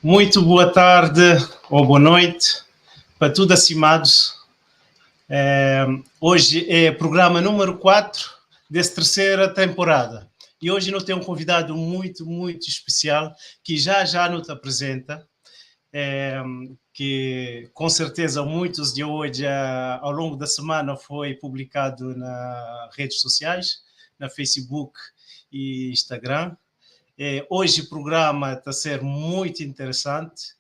Muito boa tarde ou boa noite para tudo acimados. É, hoje é programa número 4 dessa terceira temporada. E hoje nós temos um convidado muito, muito especial que já já nos apresenta. É, que com certeza muitos de hoje, ao longo da semana, foi publicado nas redes sociais, na Facebook e Instagram. É, hoje o programa está a ser muito interessante.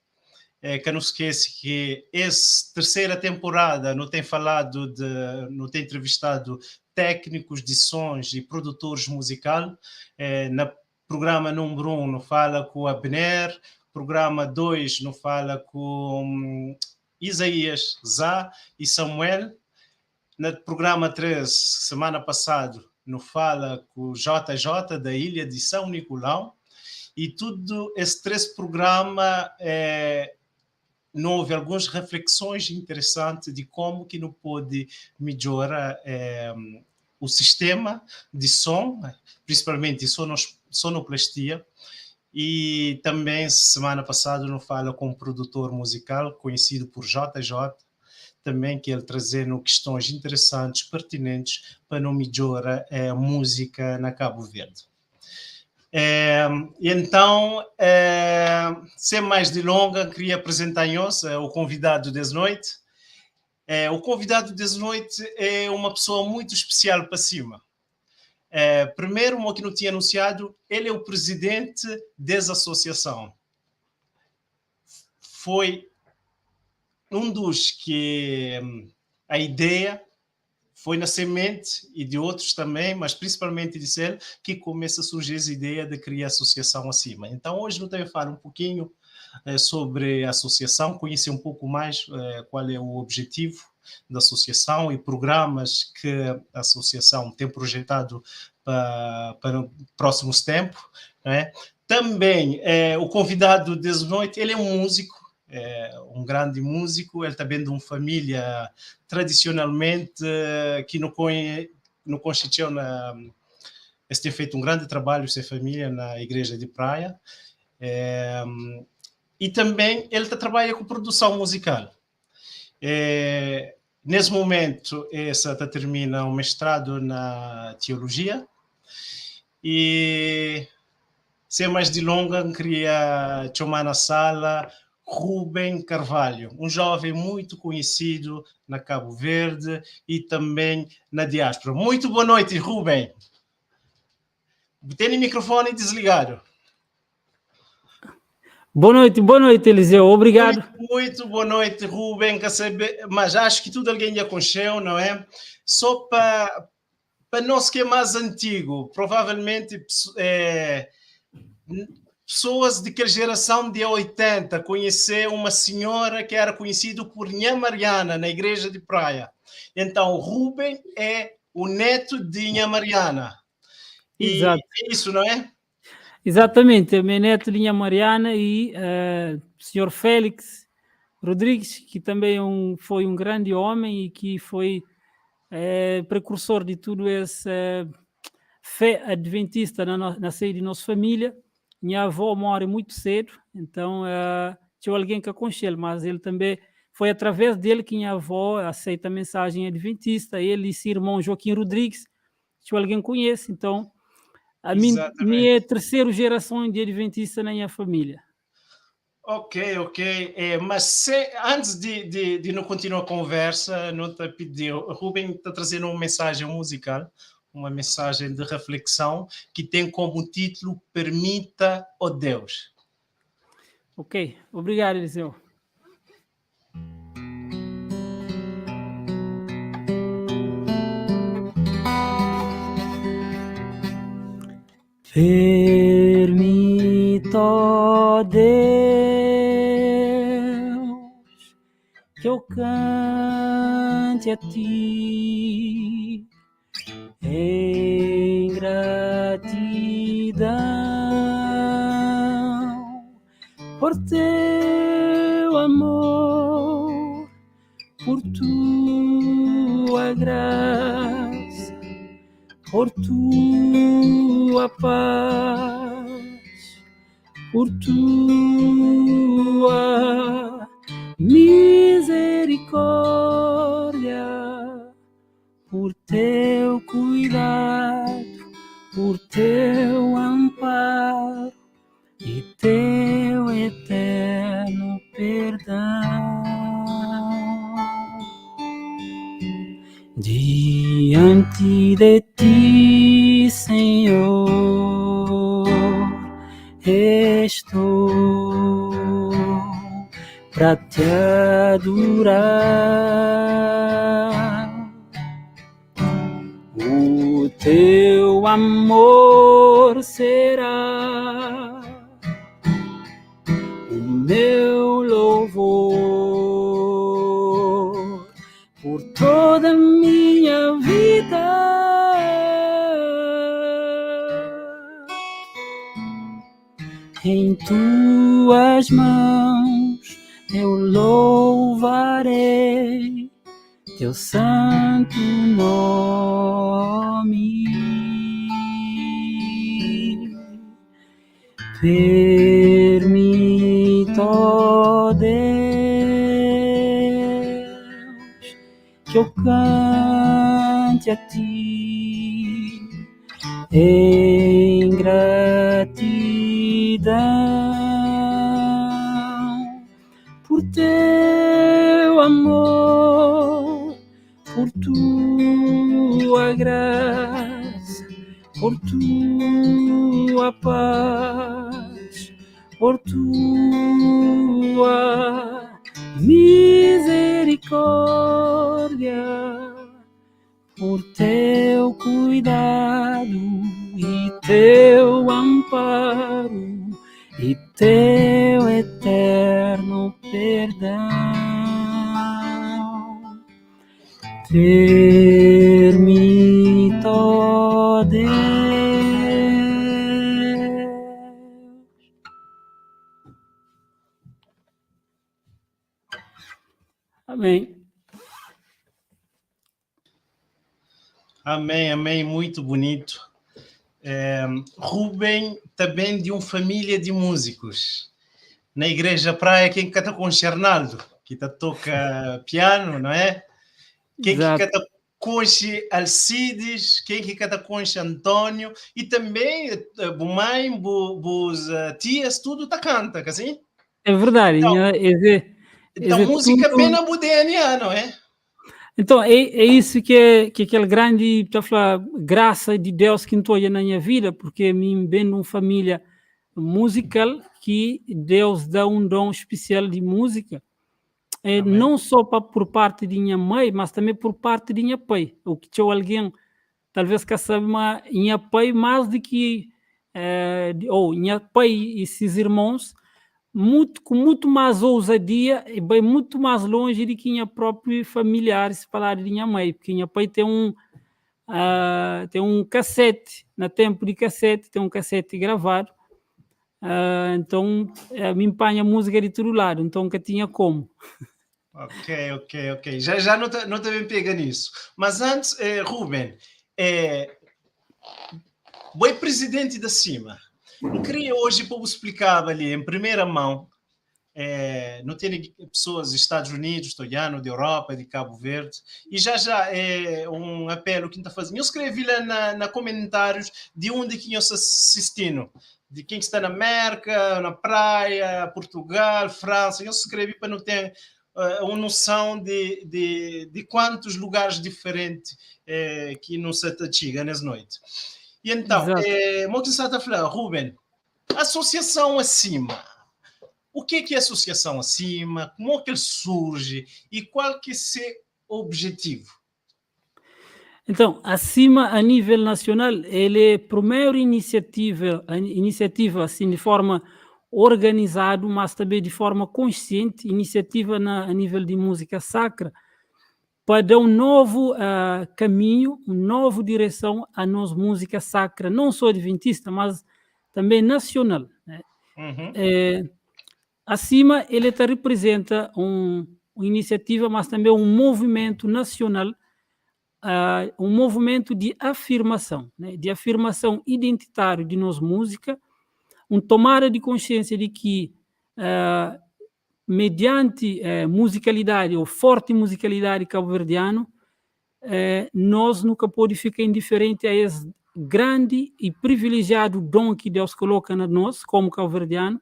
É, que não esqueça que essa terceira temporada não tem falado de, não tem entrevistado técnicos de sons e produtores musical. É, na programa número 1 um, não fala com o Abner, programa 2 não fala com Isaías, Zá e Samuel. No programa 3, semana passada, no fala com o JJ da Ilha de São Nicolau. E tudo esse três programa é, não houve algumas reflexões interessantes de como que não pode melhorar é, o sistema de som, principalmente sonos, sonoplastia. E também semana passada não fala com um produtor musical conhecido por JJ, também que ele trazendo questões interessantes, pertinentes para não melhorar a música na Cabo Verde. É, então, é, sem mais delongas, queria apresentar-nos o convidado dessa noite. É, o convidado dessa noite é uma pessoa muito especial para cima. É, primeiro, o que não tinha anunciado, ele é o presidente dessa associação. Foi um dos que a ideia foi na semente e de outros também, mas principalmente de ele, que começa a surgir essa ideia de criar associação acima. Então hoje eu tenho falar um pouquinho eh, sobre a associação, conhecer um pouco mais eh, qual é o objetivo da associação e programas que a associação tem projetado para, para próximos tempos. Né? Também eh, o convidado dessa noite, ele é um músico, é um grande músico, ele também de uma família tradicionalmente que não, conhe, não constituiu na ele tem feito um grande trabalho sem família na igreja de praia é, e também ele tá, trabalha com produção musical é, nesse momento essa tá, termina um mestrado na teologia e sem mais delongas queria chamar na sala Rubem Carvalho, um jovem muito conhecido na Cabo Verde e também na diáspora. Muito boa noite, Rubem. Tem o microfone desligado. Boa noite, Eliseu. Obrigado. Muito, muito boa noite, Rubem. Mas acho que tudo alguém já conheceu, não é? Só para para nós que é mais antigo, provavelmente é, pessoas de que geração de 80 conhecer uma senhora que era conhecida por Nhã Mariana na igreja de Praia. Então, Rubem é o neto de Nhã Mariana. E Exato. é isso, não é? Exatamente, é meu neto de Nhã Mariana e uh, senhor Félix Rodrigues, que também é um, foi um grande homem e que foi é, precursor de tudo esse fé adventista na, na seio de nossa família. Minha avó morre muito cedo, então uh, tinha alguém que aconselha, mas ele também foi através dele que minha avó aceita a mensagem adventista. Ele e seu irmão Joaquim Rodrigues, se alguém conhece, então a minha, minha terceira geração de adventista na minha família. Ok, ok. É, mas se, antes de, de, de não continuar a conversa, não te pedir, o Rubem está trazendo uma mensagem musical, uma mensagem de reflexão que tem como título Permita, ó Deus. Ok, obrigado, Eliseu. Permita, ó Deus, que eu cante a ti em gratidão por teu amor, por tua graça, por tua paz, por tua. Eterno perdão. Diante de ti, Senhor, estou para te adorar. O teu amor será o meu louvor por toda a minha vida. Em tuas mãos eu louvarei teu santo nome. Permita, ó Deus, que eu cante a ti em gratidão por teu amor, por tua graça, por tua paz, por tua misericórdia, por teu cuidado e teu amparo e teu eterno perdão. Permita, ó Deus. Amém. Amém, amém, muito bonito. É, Rubem também de uma família de músicos. Na Igreja Praia, quem canta com o Arnaldo, que tá toca piano, não é? Quem que canta com Alcides, quem que canta com Antônio, e também eh, bu mãe, bu, bus eh, tias, tudo tá canta, assim? É verdade. Então, então música tudo... bem na DNA, não é? Então, é, é isso que é, que é aquela grande tá falar, graça de Deus que estou na minha vida, porque me vem de uma família musical que Deus dá um dom especial de música. É, não só pra, por parte de minha mãe, mas também por parte de minha pai. O que tinha alguém, talvez que sabe, mas minha pai mais do que eh, ou minha pai e seus irmãos, muito, com muito mais ousadia e bem muito mais longe de que minha própria familiares falar de minha mãe, porque minha pai tem um cassete, na tempo de cassete, tem um cassete gravado, então me empanha música de todo lado, então nunca tinha como. Ok. Já, já não te, não te bem pega nisso. Mas antes, Ruben, boi presidente da CIMA. Eu queria hoje para explicar ali em primeira mão, não tem pessoas dos Estados Unidos, Toiano, de Europa, de Cabo Verde, e já já é um apelo que está fazendo. Eu escrevi lá na comentários de onde que eu assistindo, de quem está na América, na praia, Portugal, França. Eu escrevi para não ter uma noção de quantos lugares diferentes que não se chega nessa noite. E então, é, está a falar, Ruben, associação acima. O que é que é associação acima? Como é que ele surge? E qual que é seu objetivo? Então, acima a nível nacional, ele é a primeira iniciativa assim de forma organizada, mas também de forma consciente, iniciativa a nível de música sacra, para dar um novo caminho, uma nova direção à nossa música sacra, não só adventista, mas também nacional. Né? É, acima, ele tá, representa uma iniciativa, mas também um movimento nacional, um movimento de afirmação, né? De afirmação identitário de nossa música, uma tomada de consciência de que, mediante musicalidade ou forte musicalidade cabo-verdiano, nós nunca pode ficar indiferente a esse grande e privilegiado dom que Deus coloca na nós, como cabo-verdiano.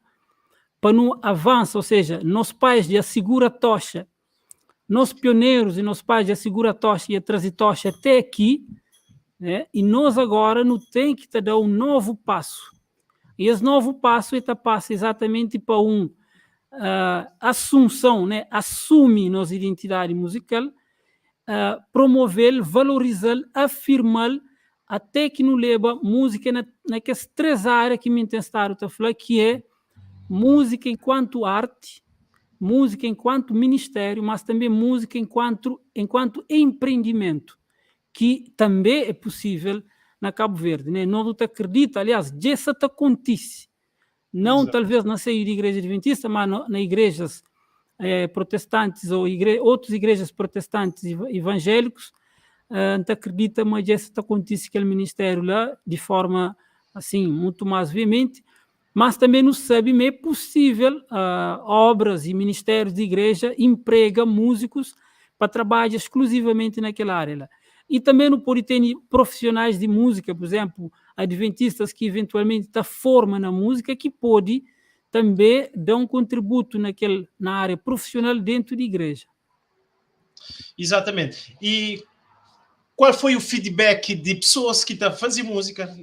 pa nu avansa, ou seja, nos pais dja segura toxa, nos pioneiros e nos pais dja segura toxa e traze toxa até aqui, né? E nós agora nu tem que ta da um novo passo. E esse novo passo ele ta passa exatamente para um assunção, né? Assume nossa identidade musical, promover, valorizar, afirmar, até que nu leva música naquelas três áreas que me tem estado a falar, que é música enquanto arte, música enquanto ministério, mas também música enquanto empreendimento, que também é possível na Cabo Verde, né? Não te acredita, aliás, isso acontece. Não Exato. Talvez na seio de igreja adventista, mas no, na igrejas protestantes ou outras igrejas protestantes evangélicos, não acredita, mas isso acontece aquele ministério lá de forma assim muito mais veemente, mas também não sabe é possível obras e ministérios de igreja emprega músicos para trabalhar exclusivamente naquela área lá. E também não pode ter profissionais de música, por exemplo, adventistas que eventualmente está forma na música, que pode também dar um contributo na área profissional dentro da igreja. Exatamente. E qual foi o feedback de pessoas que estão tá fazendo música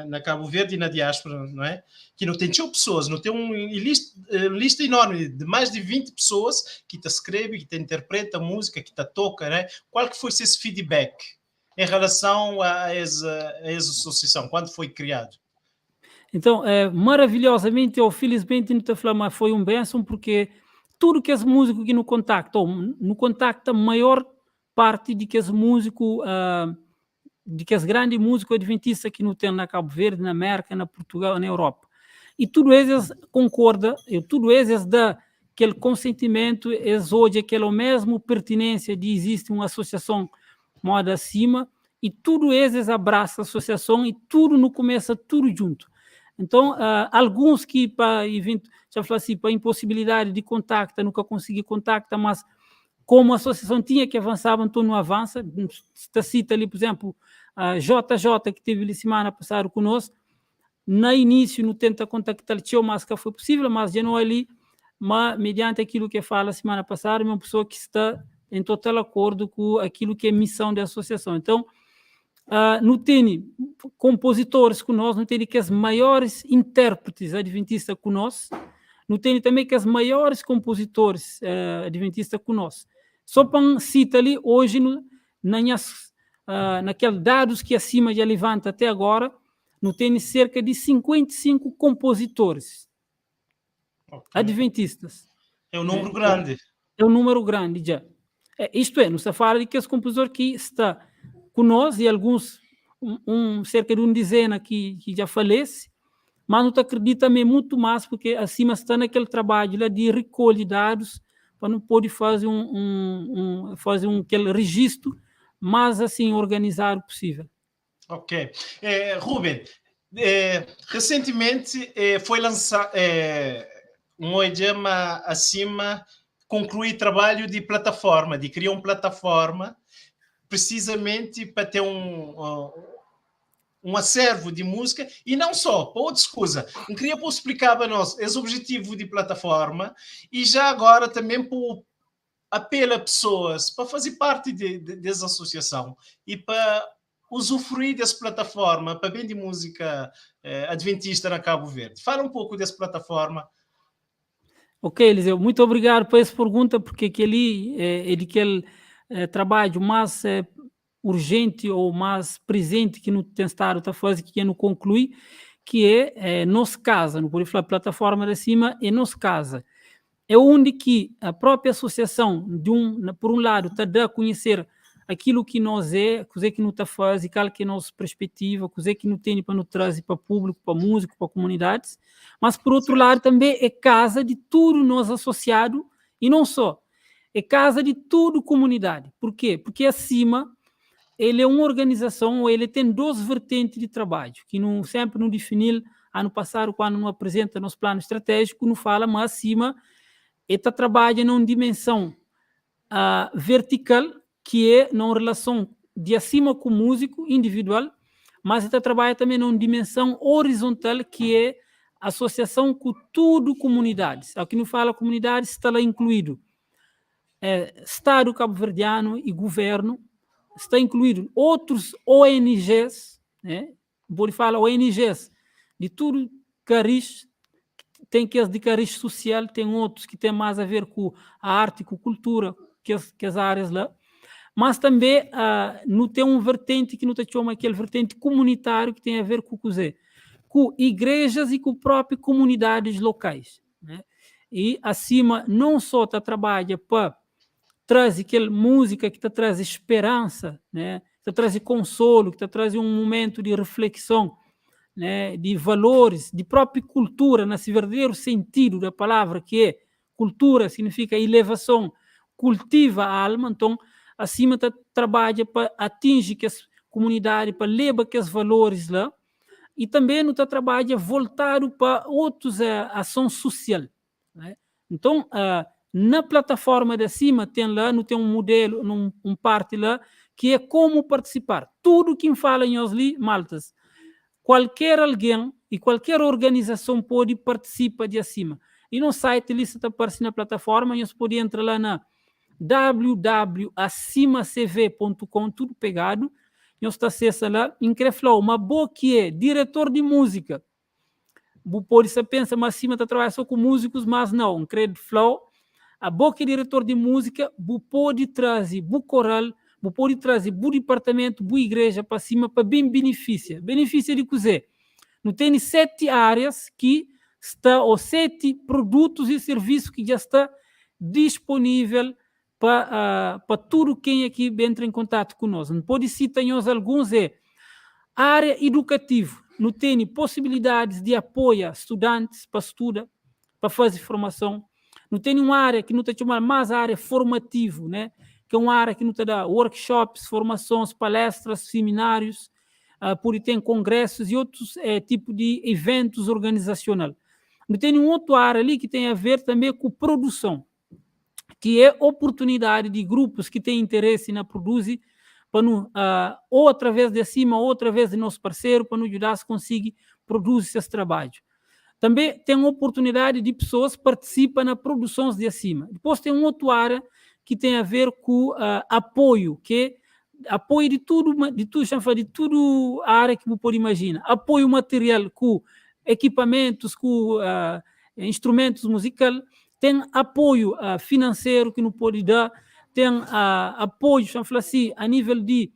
na Cabo Verde e na diáspora, não é? Que não tem pessoas, não tem uma lista enorme de mais de 20 pessoas que te escreve, que te interpreta música, que te toca, né? Qual que foi esse feedback em relação a essa associação, quando foi criado? Então, maravilhosamente ou felizmente, não te falar, mas foi um bênção, porque tudo que as músicos que no contactam, no contacta a maior parte de que as músicos, de que as grandes músicos adventistas que não tem na Cabo Verde, na América, na Portugal, na Europa. E tudo eles concorda, e tudo eles dá aquele consentimento, eles hoje aquela mesma pertinência de existe uma associação moda acima, e tudo eles abraça a associação e tudo no começa tudo junto. Então, alguns que para evento, já falei assim, para impossibilidade de contacto, nunca consegui contacto, mas como a associação tinha que avançar, então não avança. Está cita ali, por exemplo, a JJ, que teve ali semana passada conosco, no início não tenta contactar o mas que foi possível, mas já não ali, mas mediante aquilo que fala semana passada, é uma pessoa que está em total acordo com aquilo que é missão da associação. Então, não tem compositores conosco, não tem que as maiores intérpretes adventistas conosco, não tem também que as maiores compositores adventistas conosco. Só para citar ali, hoje, no, naqueles dados que acima já levanta até agora, não tem cerca de 55 compositores adventistas. É um número grande. É um número grande já. Isto é, não se fala de que esse compositor que está conosco e alguns, cerca de uma dezena que já falece, mas não te acredita também muito mais, porque acima está naquele trabalho lá de recolher dados para não poder fazer aquele registro mais assim organizado possível. Ok. Ruben, recentemente foi lançado um idioma acima concluir trabalho de plataforma, de criar uma plataforma precisamente para ter um acervo de música e não só, para outras coisas. Eu queria explicar para nós esse objetivo de plataforma e já agora também para apelo a pessoas para fazer parte dessa associação e para usufruir dessa plataforma para bem de música adventista na Cabo Verde. Fala um pouco dessa plataforma. Ok, Eliseu, muito obrigado por essa pergunta, porque aquele é de aquele trabalho mais urgente ou mais presente que não tem estado a fazer, que não conclui, que é nossa casa, não pode falar plataforma de cima, é nossa casa. É onde que a própria associação, por um lado, está a conhecer aquilo que nós é, o que não está fazendo, qual que é a nossa perspectiva, o que não tem para nos trazer para o público, para músico, para comunidades, mas por outro lado também é casa de tudo nós associado e não só, é casa de tudo comunidade. Por quê? Porque acima ele é uma organização, ou ele tem duas vertentes de trabalho, que não, sempre não definir, ano passado, quando não apresenta nosso plano estratégico, não fala, mas acima, ele está trabalhando numa dimensão vertical, que é numa relação de acima com o músico individual, mas ele trabalha também numa dimensão horizontal, que é asosiason ku tudu kumunidadis. Ao ki nu fala kumunidadis sta la inkluidu Stadu Kabuverdianu i guvernu, sta inkluidu otrus ONGs, né? N pode fala ONGs di tudu karis, ten kes di karis susial, ten otus ki ten más a ver ku arti, ku kultura, kes kes árias la. Mas tanbe nu ten un vertenti ki nu ta txoma kel vertenti kumunitáriu ki ten a ver ku kuzê? Ku igrejas i ku própi kumunidadis lokais, né? I asima non só ta trabadja pa traze kel múzika ki ta traze speransa, né? Ki ta traze konsolu, ki ta traze un mumentu di reflekson, né? Di valoris, di própi kultura na se verdaderu sentidu da palavra ki é kultura signifika ilevason, kultiva alma, nton asima ta trabadja pa atinji kes kumunidadi, pa leba kes valoris la, i tanbe nu ta trabadja voltadu pa otus ason susial. Nton, na plataforma di asima ten la, nu ten un mudelu, un parti la ki é komu partisipar. Tudu ki N fala nhos li, maltas, kualker algen i kualker organizason pode partisipa di asima. I nos site li sta ta parse na plataforma, nhos pode entra la na www.asimacv.com, tudu pegadu, nhos ta asesa la. I N kre fla-u ma bo ki é diretor di múzika, Bu pode sta pensa ma sima ta trabadja so ku múzikus, mas nau. N kre fla-u, abo ki é diretor di múzika, bu pode traze bu koral, bu pode traze bu dipartamentu, bu igreja pa sima pa ben benefisia. Benefisia di kuzê? Nu tene 7 árias ki sta, ô 7 produtus i sirvisu ki dja sta disponível pa pa tudu kenha ki entra en kontatu ku nos. N pode sita nhos alguns é, área idukativu, nu tene posibilidadis di apoia studantis pa studa, pa faze formason. Nu tene un área ki nu ta txoma más área formativu, né, ki é un área ki nu ta da workshops, formasons, palestras, siminárius, pode ten kongrésus i otus tipu di iventus organizasional. Nu tene un otu área li ki ten a ver tanbe ku produson. ki é oportunidadi di grupus ki ten interesi na produzi pa nu ou através di Acima ou através di nos parseru pa nu djuda-s konsigi produzi ses trabadju. Tanbe ten oportunidadi di pesoas partisipa na produsons di Acima. Dipos ten un otu ária ki ten a ver ku apoiu, ki é apoiu di tudu di tudu xa-m fla di tudu ária ki bu pode imajina. Apoiu material ku ekipamentus, ku instrumentus muzikal, Ten apoiu finanseru ki nu pode da, ten apoiu, xa-m fla si, a nível di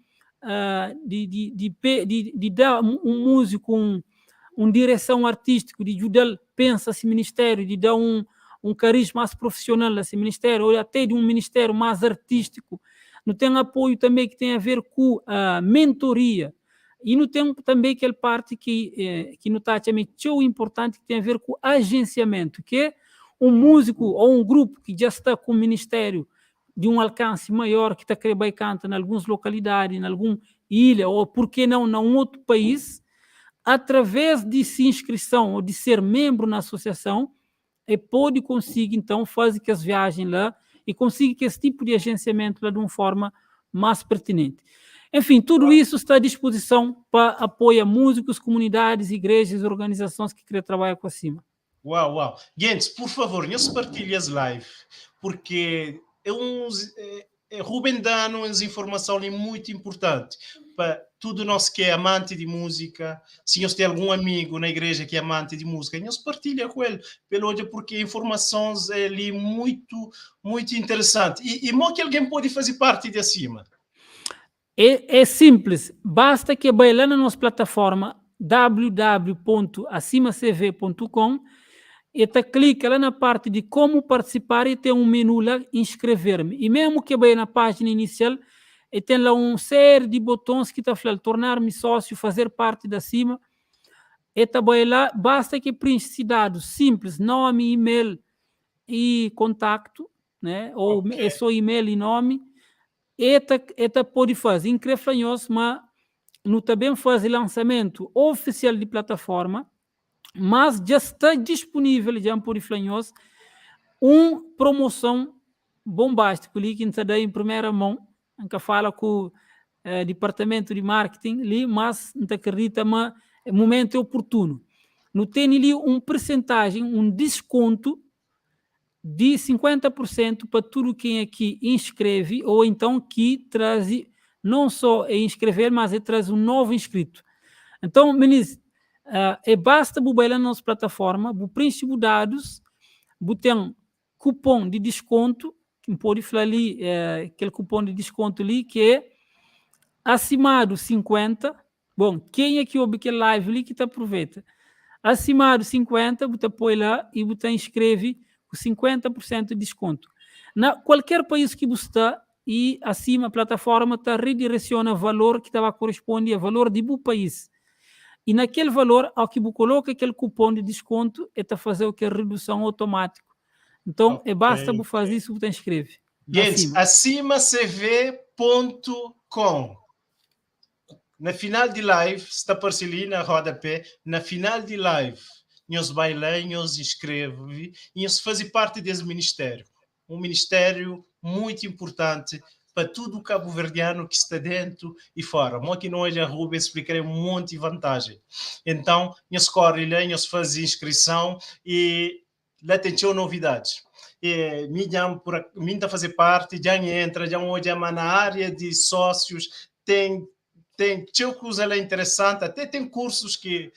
di di di di di da un múziku un un direson artístiku, di djuda-l pensa si ministériu, di da un un karis más profisional na si ministériu ô até di un ministériu más artístiku. Nu ten apoiu tanbe ki ten a ver ku mentoria i nu ten tanbe kel parti ki ki nu ta atxa ma é txeu inportanti ki ten a ver ku ajensiamentu, ki é un múziku ô un grupu ki dja sta ku un ministériu di un alkansi maior ki ta krê bai kanta na alguns lokalidadi, na algun ilha ô purke nau na un otu país, através di si inskrison ô di ser menbru na asosiason, e pode konsigi nton faze kes viajen la i konsigi kes tipu di ajensiamentu la di un forma más pertinenti. Enfin, tudu isu sta a dispozison pa apoia múzikus, kumunidadis, igrejas i organizasons ki kre trabadja ku Acima. Uau, uau. Gentis, pur favor, nhos partilha es live, porque é um Ruben da-nu es informason li muitu inpurtanti pa tudu nos ki é amanti di múzika. Si nhos ten algun amigu na igreja ki é amanti di múzika, nhos partilha ku el pa el odja purki informasons é li muitu, muitu interesanti. I, i mo ki algen pode faze parti di Acima? É, é sinplis, basta ki e bai la na nos plataforma www.acimacv.com, e ta klika la na parti di Como participar e ten un menu la Inscrever-me. I mesmu ki e bai na pájina inisial, e ten la un séri di botons ki ta fla-l Tornar-me sócio, Fazer parte da Acima. E ta bai la, basta ki e prinxi si dadus sinplis, nomi, email i kontaktu, né, ou é so email i nomi, E ta e ta pode faze. N kre fla nhos ma nu ta ben faze lansamentu ofisial di plataforma, mas dja sta dispunível, dja N pode fla nhos, un promoson bonbástiku li ki N ta da en primera mon. N ka fala ku dipartamentu di marketing li, mas N ta kridita ma mumentu é oportunu. Nu tene li un persentajen, un diskontu di 50% pa tudu kenha ki inskreve ou então ki traze non só é inscrever, mas é traze un novu inscritu. Então, minis, é basta bu bai la na nos plataforma, bu prenxe bu dadus, bu ten kupon di diskontu, ki N pode fla li, kel kupon di diskontu li ki é Asimadu 50, bon, kenha ki obi kel live li ki ta aproveita. Asimadu 50, bu ta poi la y bu ta inskreve ku 50 pur sentu di diskontu. Na kualker país ki bu sta y asima plataforma ta rediresiona valor ki ta ba koresponde a valor di bu país. Y na kel valor, ao ki bu koloka kel kupon di diskontu, e ta fazeu kel reduson otomátiku. Nton, é basta bu faze isu bu ta inskreve. Gente, acimacv.com. Na final di live, sta parse li na rodapé, na final di live, nhos bai la, nhos inskreve e nhos faze parte des ministério. Um ministério muito importante pa tudo cabo-verdiano que sta dentro e fora. Mo ki nu odja Rubens explica um monte de vantagem. Então, nhos corre lá, nhos faze inscrição e lá tem txeu novidades. E, mi dja por, mi ta fazer parte, dja entra, dja odja ma na área de sócios tem tem txeu coisa lá interessante, até tem cursos que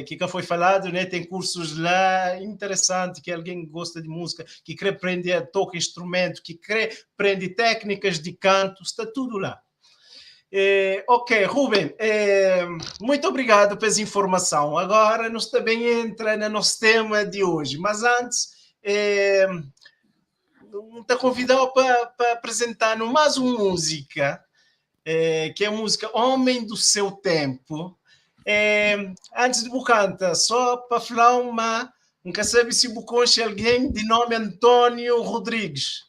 que cá foi falado, né? Tem cursos lá interessante que alguém gosta de música, que quer aprender a tocar instrumento, que quer aprender técnicas de canto, está tudo lá. Ok, Ruben, muito obrigado pela informação. Agora nós também entra no nosso tema de hoje, mas antes te convidar para apresentar mais uma música, que é a música Homem do Seu Tempo. Antes de canta, só para falar uma, nunca sabe se você conhece alguém de nome Antônio Rodrigues.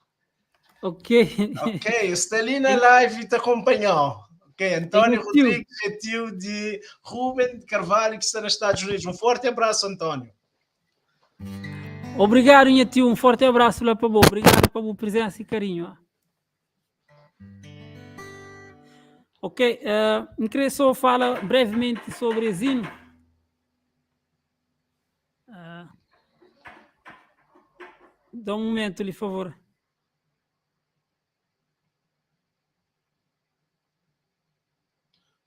Ok. Ok, está ali na live e te acompanhou. Ok, Antônio Rodrigues é tio de Ruben Carvalho, que está nos Estados Unidos. Um forte abraço, Antônio. Obrigado, minha tio. Um forte abraço lá para você. Obrigado pela presença e carinho. Ok, eu queria só falar brevemente sobre Zino. Dá um momento, por favor.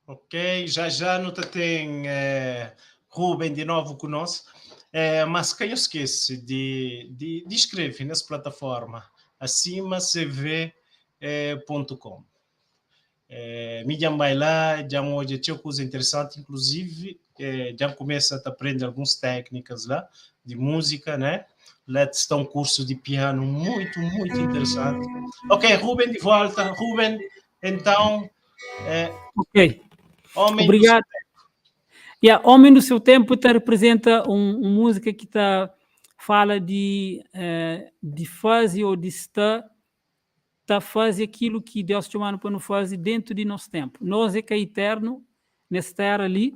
Ok, já já não tem Ruben de novo conosco, mas quem esquece de inscrever nessa plataforma acimacv.com. Me já vai lá, já hoje tinha coisa interessante, inclusive já começa a aprender algumas técnicas lá de música, né? Lá está um curso de piano muito, muito interessante. Ok, Ruben de volta. Ruben, então... Ok. Homem Obrigado. do seu tempo. Yeah, Homem do Seu Tempo tá, representa uma música que tá, fala de fazer ou de estar, tá fazer aquilo que Deus te chamou para não fazer dentro de nosso tempo. Nós é que é eterno, nessa terra ali,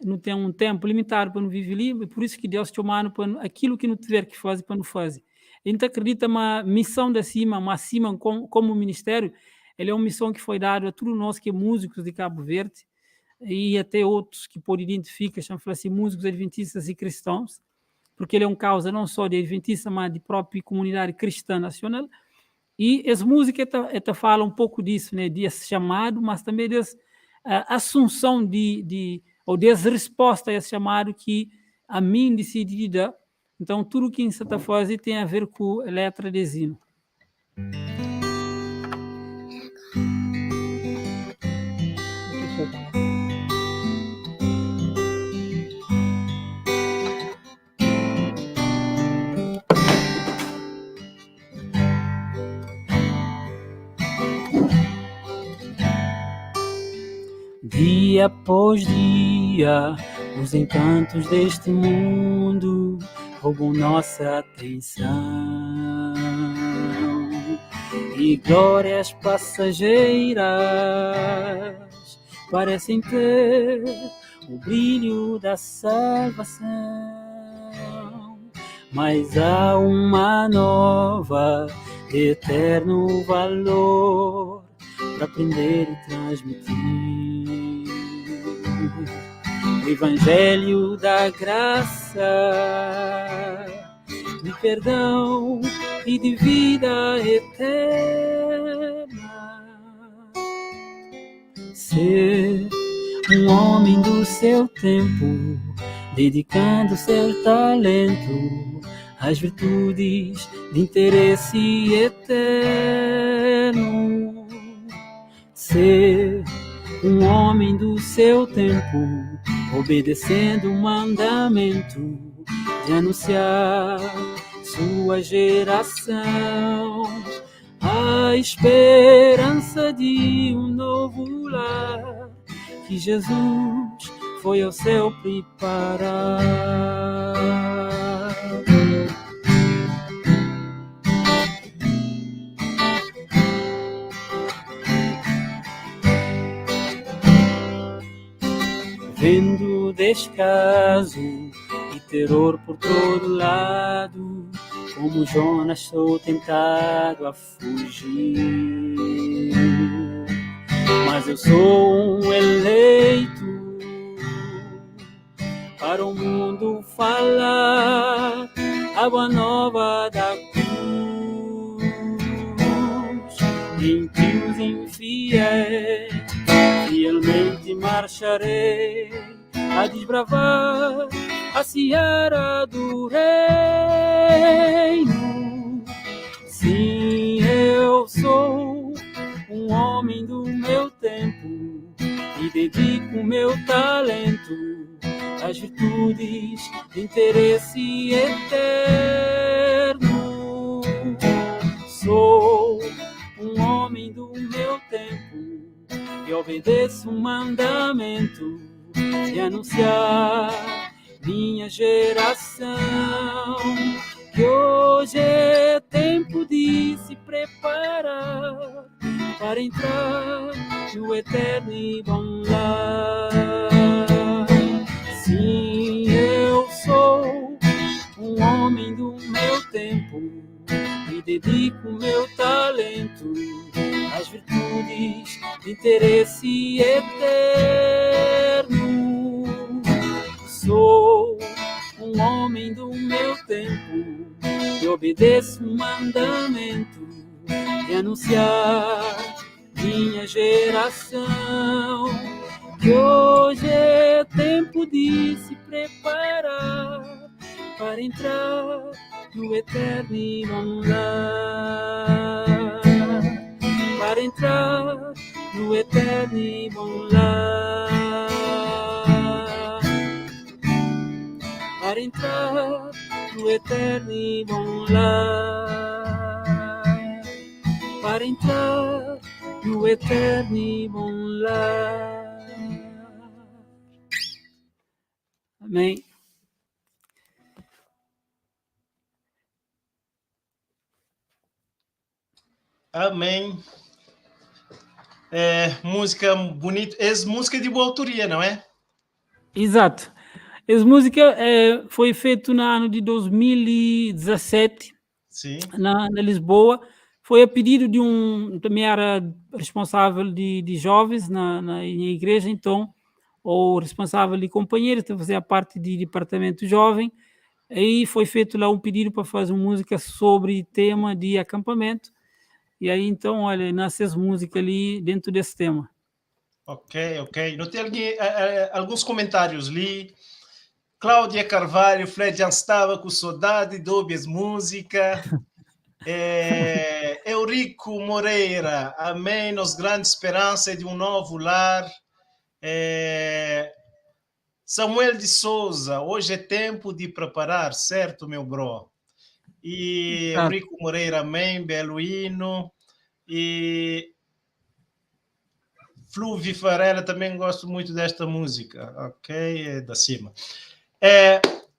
não tem um tempo limitado para não viver ali, e por isso que Deus te chamou para aquilo que não tiver que fazer, para não fazer. A gente acredita uma missão da cima, uma acima como ministério, ele é uma missão que foi dada a todos nós que é músicos de Cabo Verde e até outros que pode identificar, chamam assim, músicos adventistas e cristãos, porque ele é uma causa não só de adventista, mas de própria comunidade cristã nacional. E essa música tá fala um pouco disso, né, desse chamado, mas também dessa assunção de ou dessa resposta a esse chamado que a mim decide de dar. Então, tudo que você está fazendo tem a ver com a letra de Zino. Dia após dia, os encantos deste mundo roubam nossa atenção e glórias passageiras parecem ter o brilho da salvação. Mas há uma nova de eterno valor para aprender e transmitir. O Evangelho da graça, de perdão e de vida eterna. Ser um homem do seu tempo, dedicando seu talento às virtudes de interesse eterno. Ser um homem do seu tempo, obedecendo o mandamento de anunciar sua geração a esperança de um novo lar que Jesus foi ao céu preparar. Vendo descaso e terror por todo lado, como Jonas sou tentado a fugir. Mas eu sou um eleito para o mundo falar a boa nova da cruz. Entre os infiéis, fielmente marcharei a desbravar a seara do reino. Sim, eu sou um homem do meu tempo e dedico meu talento às virtudes de interesse eterno. Sou um homem do meu tempo e obedeço o mandamento de anunciar minha geração que hoje é tempo de se preparar para entrar no eterno e bom lar. Sim, eu sou um homem do meu tempo e dedico meu talento às virtudes de interesse eterno. Sou um homem do meu tempo e obedeço o mandamento de anunciar minha geração que hoje é tempo de se preparar para entrar no eterno e bom lar. Para entrar no eterno e bom lar. Para entrar no eterno e bom lar. Para entrar no eterno e bom lar. Amém. Amém. É, música bonita. É música de boa autoria, não é? Exato. Essa música foi feita no ano de 2017, Sim. na Lisboa. Foi a pedido de um. Também era responsável de jovens na igreja, então, ou responsável de companheiros, então fazia parte de departamento jovem. Aí foi feito lá um pedido para fazer uma música sobre tema de acampamento. E aí então, olha, nasce as músicas ali dentro desse tema. Ok, ok. Não tem alguém, alguns comentários ali. Cláudia Carvalho, Fred já estava com saudade de ouvir as música. Eurico Moreira, amém, nos grande esperança de um novo lar. Samuel de Souza, hoje é tempo de preparar, certo, meu bro? E Eurico Moreira, amém, belo hino. E Flúvio Farela, também gosto muito desta música, ok? É da cima.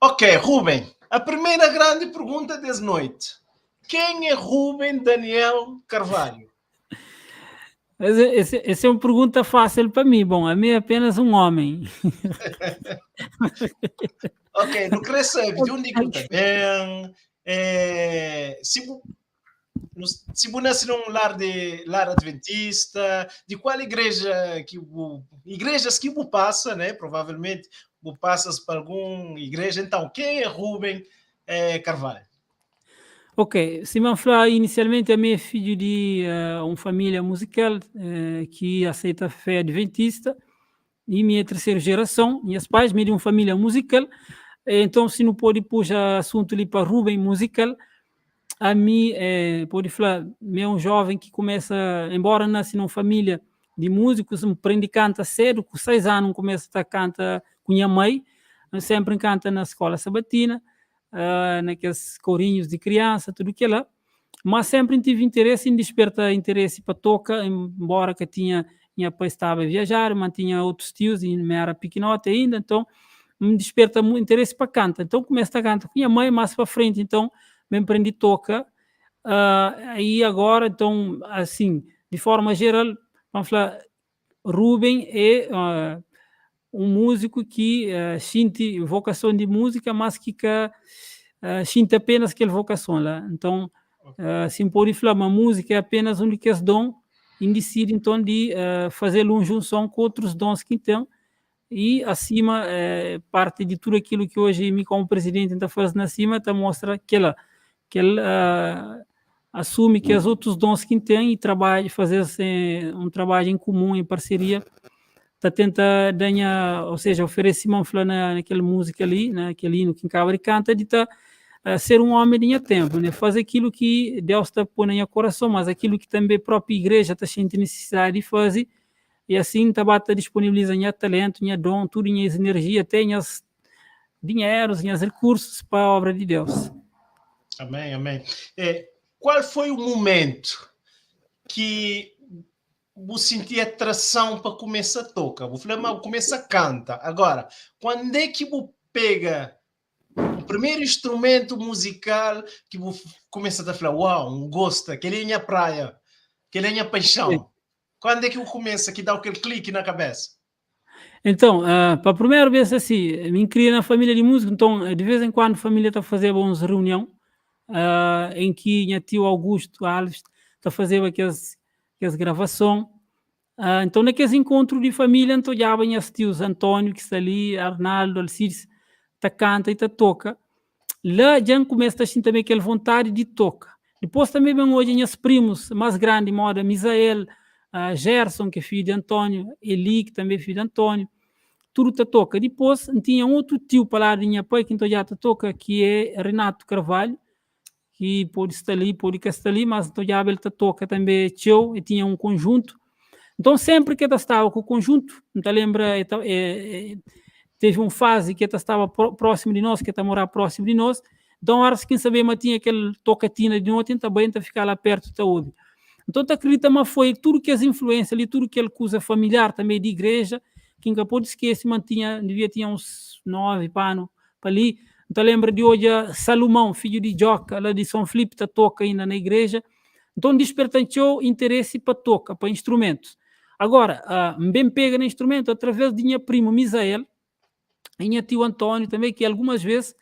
Ok, Rubem, a primeira grande pergunta dessa noite. Quem é Rubem Daniel Carvalho? Essa é uma pergunta fácil para mim. Bom, a mim é apenas um homem. Ok, não queria saber de onde que também. Se você nasce num lar de lar adventista, de qual igreja que o, igrejas que o passa, né? Provavelmente bu passas pa algun igreja. Então, quem é Ruben Carvalho? Ok, sima N fla inicialmente ami é fidju di un família musical ki aceita fé adventista e mi é terceru gerason, nhas pais mi é di un família musical, então si nu podi puxa asuntu li pa Ruben musical, ami podi fla mi é un joven ki kumesa, embora N nasi na un família di músikus, N prendi kanta sedu, ku 6 anu N kumesa ta kanta ku nha mai, N sempri N kanta na skola sabatina, na kes korinhus di kriansa, tudu kela. Má sénpri N tive interesi, N disperta interesi pa toka, enbóra ka tinha, nha pai staba viajadu, má N tinha otus tius i mi éra pikinoti ainda, nton N disperta interesi pa kanta. Nton N kumesa ta kanta ku nha mai, más pa frenti nton mi N prende toka. I agora nton, asin, di forma jeral, pa N fla, Ruben é un múziku ki xinti vokason di múzika, mas ki ka xinti apenas kel vokason la. Nton, si N pode fla ma múzika é apenas un di kes don, N disidi nton di faze-l un junson ku otrus dons ki N ten i asima parti di tudu akilu ki oji mi komu prizidenti N ta faze na sima ta mostra kela, kel asumi kes otus dons ki N ten i trabadja, faze-s un trabadju en kumun, en parseria, ta tenta da nha, ou seja, oferese sima N fla na kel múzika li, na kel inu ki N kaba di kanta, di ta ser un omi di nha tenpu, ne, faze akilu ki Deus ta poi na nha korason, mas akilu ki tanbe propi igreja ta xinti nisisidadi di faze, i asin N ta ba ta disponibiliza nha talentu, nha don, tudu nhas inerjia, te nhas dinherus, nhas rikursus pa obra di Deus. Amém, amém. É, qual foi o momento que bu senti atração para começar a tocar? Bu fala, mas começa a canta. Agora, quando é que bu pega o primeiro instrumento musical que bu começa a falar, uau, um gosto, aquele é minha praia, aquele é minha paixão. Sim. Quando é que bu começa, que dá aquele clique na cabeça? Então, pa primeru bes asi, mi N kria na família di múziku, nton di vez en kuandu família ta fazeba uns reunion en ki nha tiu Augusto Alves ta fazeba kes kes gravason. Nton na kes inkontru di família N ta odjaba nhas tius António ki sta li, Arnaldo, Alcides ta kanta i ta toka. La dja N kumesa ta xinti tanbe kel vontadi di toka. Dipôs tanbe ben odja nhas primus más grandi móda Mizael, Jerson ki é fidju di Antóniu, Eli ki tanbe é fidju di Antóniu, tudu ta toka. Dipôs N tinha un otu tiu pa ladu di nha pai ki N ta odjaba ta toka ki é Renato Carvalho, ki pode sta li, pode ka sta li, mas N ta odjaba el ta toka tanbe txeu, el tinha un konjuntu. Nton sénpri ki el ta staba ku konjuntu, N ta lenbra el ta tevi un fazi ki el ta staba prósimu di nos, ki el ta moraba prósimu di nos, nton óras ki N sabia ma tinha kel tokatina di noti, N ta bai N ta fika la pértu ta obi. Nton N ta kridita ma foi tudu kes influénsia li, tudu kel kuza familiar tanbe di igreja, ki N ka pode skese ma N tinha, N devia tinha uns 9 pa anu pa li, N ta lenbra di odja Salumão, fidju di Joca, la di Son Flipe, ta toka inda na igreja. Nton, disperta-m txeu interesi pa toka, pa instrumentus. Agora, N ben pega na instrumentu através di nha primu Mizael i nha tiu Antóniu tanbe, ki algumas vês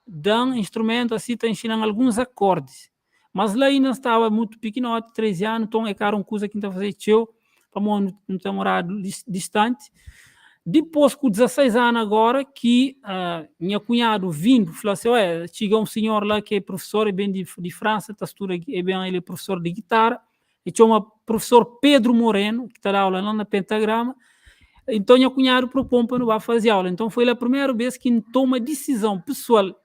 da-m instrumentu, asi ta inxina-m alguns akordis. Mas la inda N staba mutu pikinoti, 13 anu, nton é ka éra un kuza ki N ta fazeba txeu, pamodi nu ta moradu distanti. Dipôs, ku 16 anu agora, ki nha kunhadu vindu fla se, Oé, txiga un sinhor la ki é profesor, e ben di Fransa, ta studa, e ben, el é profesor di gitara, e txoma profesor Pedro Moreno, ki ta da aula la na Pentagrama. Nton, nha kunhadu propô-m pa nu ba faze aula. Nton, foi la primeru bês ki N toma disizon pesoal,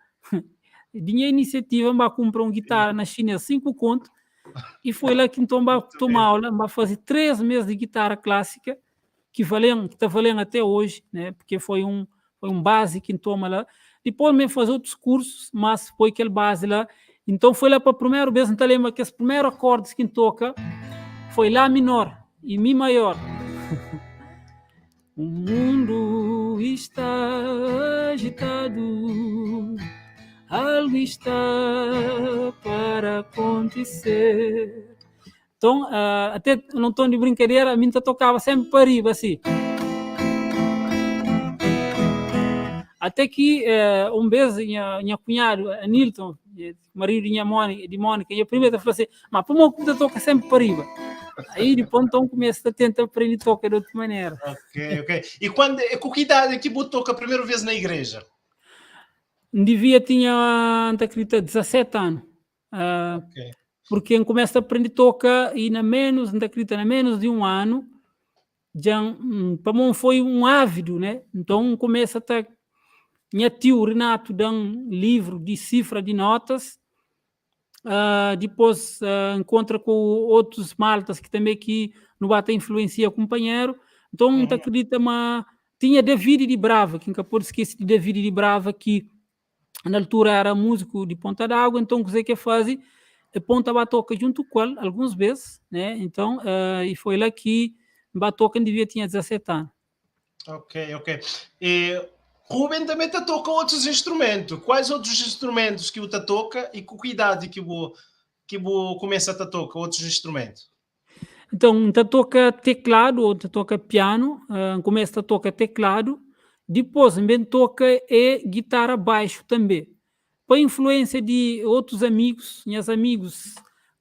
di nha inisiativa, N ba kunpra un gitara na xinês, 5 kontu, E foi lá que então ba toma aula, ba fazer 3 mês de guitarra clássica, que valem, que tá valendo até hoje, né? Porque foi um base que toma lá. Depois mesmo fazer outros cursos, mas foi aquele base lá. Então foi lá para a primeira vez, então lembro que os primeiros acordes que toca foi Lá menor e Mi maior. O mundo está agitado, algo está para acontecer. Então, até num tom de brincadeira, a mim tocava sempre para riba assim. Até ki un bes nha nha kunhadu Anilton, maridu di nha Mónica, di Mónica, nha prima, ta fla assim, mas pamodi ku bu ta toka sempre pa riba? Aí depois então começa a tenta aprender toca de outra maneira. Ok, ok. E quando, com que idade é que bu toca a primeira vez na igreja? N devia tinha, N ta acredita, 17 anos. Uh, okay. Porque N começa a aprender toca e na menos, N ta acredita, na menos de um ano, já, pa mim foi um ávido, né? Então começa a ta, nha tio Renato dá um livro de cifra de notas, depois encontra com outros maltas que também que não bate influencia companheiro, então uhum. acredita, mas tinha David de Brava, que nunca pode esquecer de David de Brava, que na altura era músico de Ponta d'Água, então o que é faz? É Ponta batoca junto com ele, algumas vezes, né? Então, e foi lá que batoca devia tinha 17 anos. Ok, ok. E Ruben também te toca outros instrumentos. Quais outros instrumentos que o te toca e com que idade que o que o começa a te tocar outros instrumentos? Então, te toca teclado ou te toca piano, começa a tocar teclado, depois também toca é guitarra baixo também. Por influência de outros amigos, meus amigos,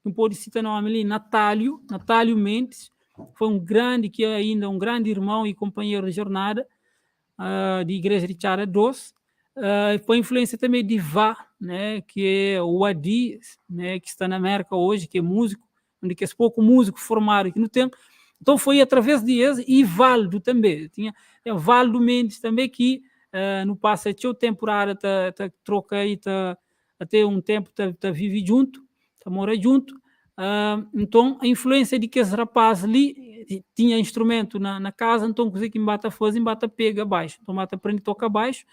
não pode citar nome ali, Natálio, Natálio Mendes, foi um grande, que é ainda um grande irmão e companheiro de jornada, de Igreja de Tchara Doce. Foi influência também de Vá, né, que é o Adi, né, que está na América hoje, que é músico, onde que é pouco músico formado aqui no tempo. Então foi através de esse e Valdo também. Tinha é, Valdo Mendes também que no passa tinha temporada tá, tá troca aí tá até um tempo tá, tá vive junto, tá mora junto. Então a influência de que esse rapaz ali tinha instrumento na, na casa, então coisa que embata faz, embata pega baixo, então embata aprende toca baixo.